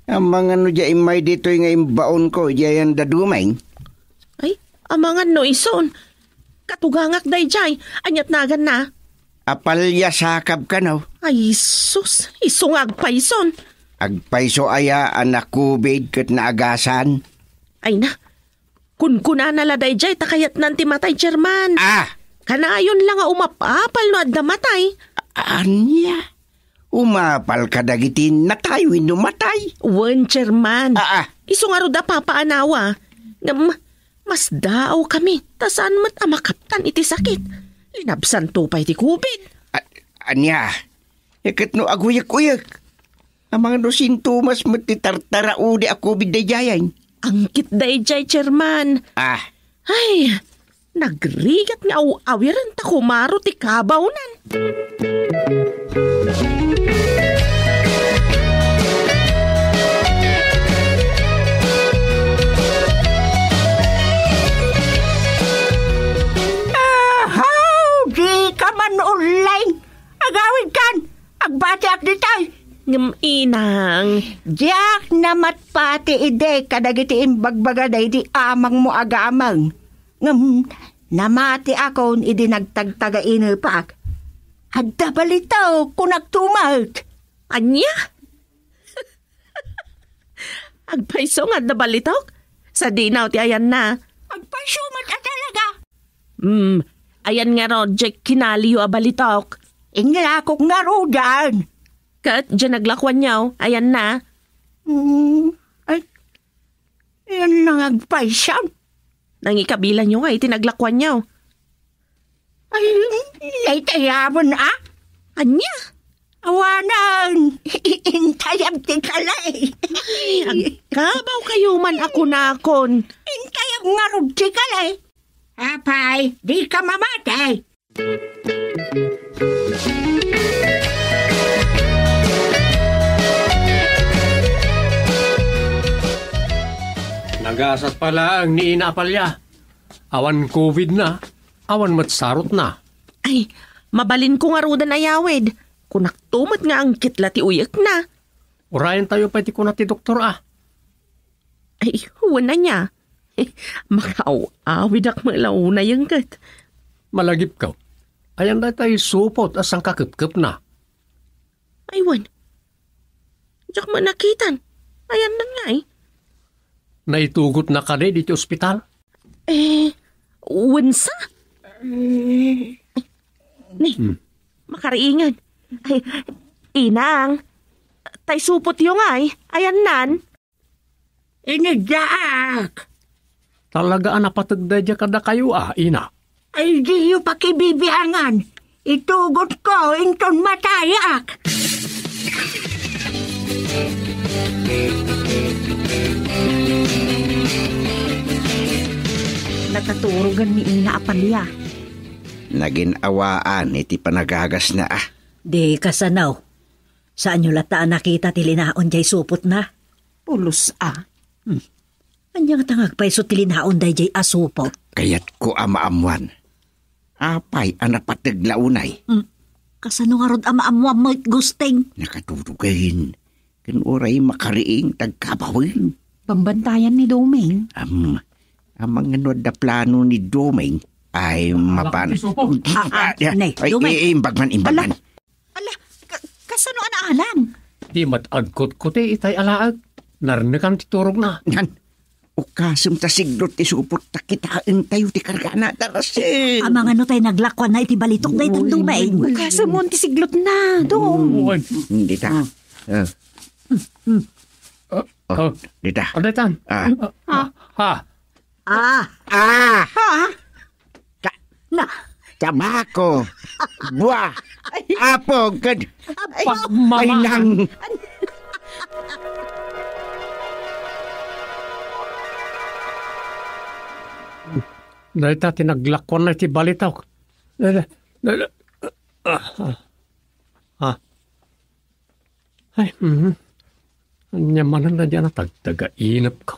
amangan no diay immay ditoy nga imbaonko, diay anda dumeng? Ay, amangan no isun. Katugangak daydiay. Aniat naganna? Apalya sakab kano. Ay, sus. Isu nga agpayson. Agpayso aya a nakubid ket naagasan? Ay na. Kunkunana la daydiay ta kayatnan ti matay, Chairman. Ah! Kanayon la nga umapapal no adda matay. A-, ania? Umapal kadagiti natay wenno matay? Wen, Chairman. Ah, ah. Isu ngarud a papaanawa. Ngem, masdaawkami, ta saan met a makaptan iti sakit. Linabsanto pay ti covid. A-, ania? Ket no aguyek-uyek? Amangan no sintomas met ti tartaraudi a covid daydiay. Angkit daydiay, Chairman. Ah. Ay, nagrigat nga aw-awiren ta kumaro ti kabawnan. Ahaw, di ka man ulleng. Agawidkan, agbatiak ditoy. Ngem, inang. Diak namatpati idi kadagiti imbagbagada idi amangmo a gameng. Ngem, namatiakon idi nagtagtagainepak. Adda balitok, kunak tumet. Ania? Agpayso nga adda balitok? Sadinaw ti ayanna. Agpayso met a talaga. Hmm, ayan ngarud diay kinaliyo a balitok? Inglakok ngarudan. Ket diay naglakuanyo, ayanna? Hmm, ay, ayanna nga agpayso. Nangikabilanyo nga iti naglakuanyo. Ay, naidayawen, a? Ania? Awanen, intayab ti kalay. Ay, agkabaw kayo man a kunakon. Intayab ngarud ti kalay. Apay, di ka mamatay. Nagasat pa laeng ni Ina Apalia. Awan covid na, awan met sarot na. Ay, mabalinko ngaruden a yawid. Kunakto met nga angkit la ti uyekna. Urayentayo pay ti kuna ti doktor, a. Ay, wen ania. Makaaw-awidak met la unay ket. Malagipko. Ayan daytay supot a sangkakepkepna. Ay, wen. Diak met nakitan. Ayan ngay. Naitugotna kadi ditoy ospital? Eh, wen sa? Ni, Hmm. makariingan. Ay, inang, tay supotyo ngay, ayannan. Inigdaak. Talaga a napateg daydiay kadakayo, a, ina? Ay, diyo pakibibiangan. Itugotko inton matayak. Nakaturogan ni Ina Apalia. Nagin-awaan iti panagagasna, a. Di kasano. Saanyo latta a nakita ti linaon diay supotna? Pulos, a. Hmm. Ania ngata nga agpayso ti linaon daydiay a supot? Kayatko a maammuan. Apay a napateg la unay? Hmm. Kasano ngarud a maammuam met, Gusting? Nakaturogen. Ken uray makariing ti agkabawen. Bambantayan ni Doming. Am, amangano adda plano ni Doming? Ay, mapan-, Ti supot. Ah, ah, Ah, ne, ay, Doming. i-, imbag man, imbag Ala, man. Ala, ka-, kasano a naalan? Di met agkutkuti itay alaek. Narnekan ti turogna. Nan, ukasem ta siglot ti supot ta kitaentayo ti kargana. Darasem. Amangano tay naglakuanna iti balitok daytan, Doming? Ukasem mon ti siglotna, Dom. Uy. Dita. Ah. Ah, Oh, oh. Dita. Ano itan? Ah. Ah. Ah. Ah. Ah. Ah. Ta-, Na. Tabako. Bua. Apog. Pagmamahal. Ay, nang. Dayta ti naglakuan na iti balitok. Dayta, dayta, ah, ah. Ah. Ay, mhm. Ania manen a diay natagtagainepko.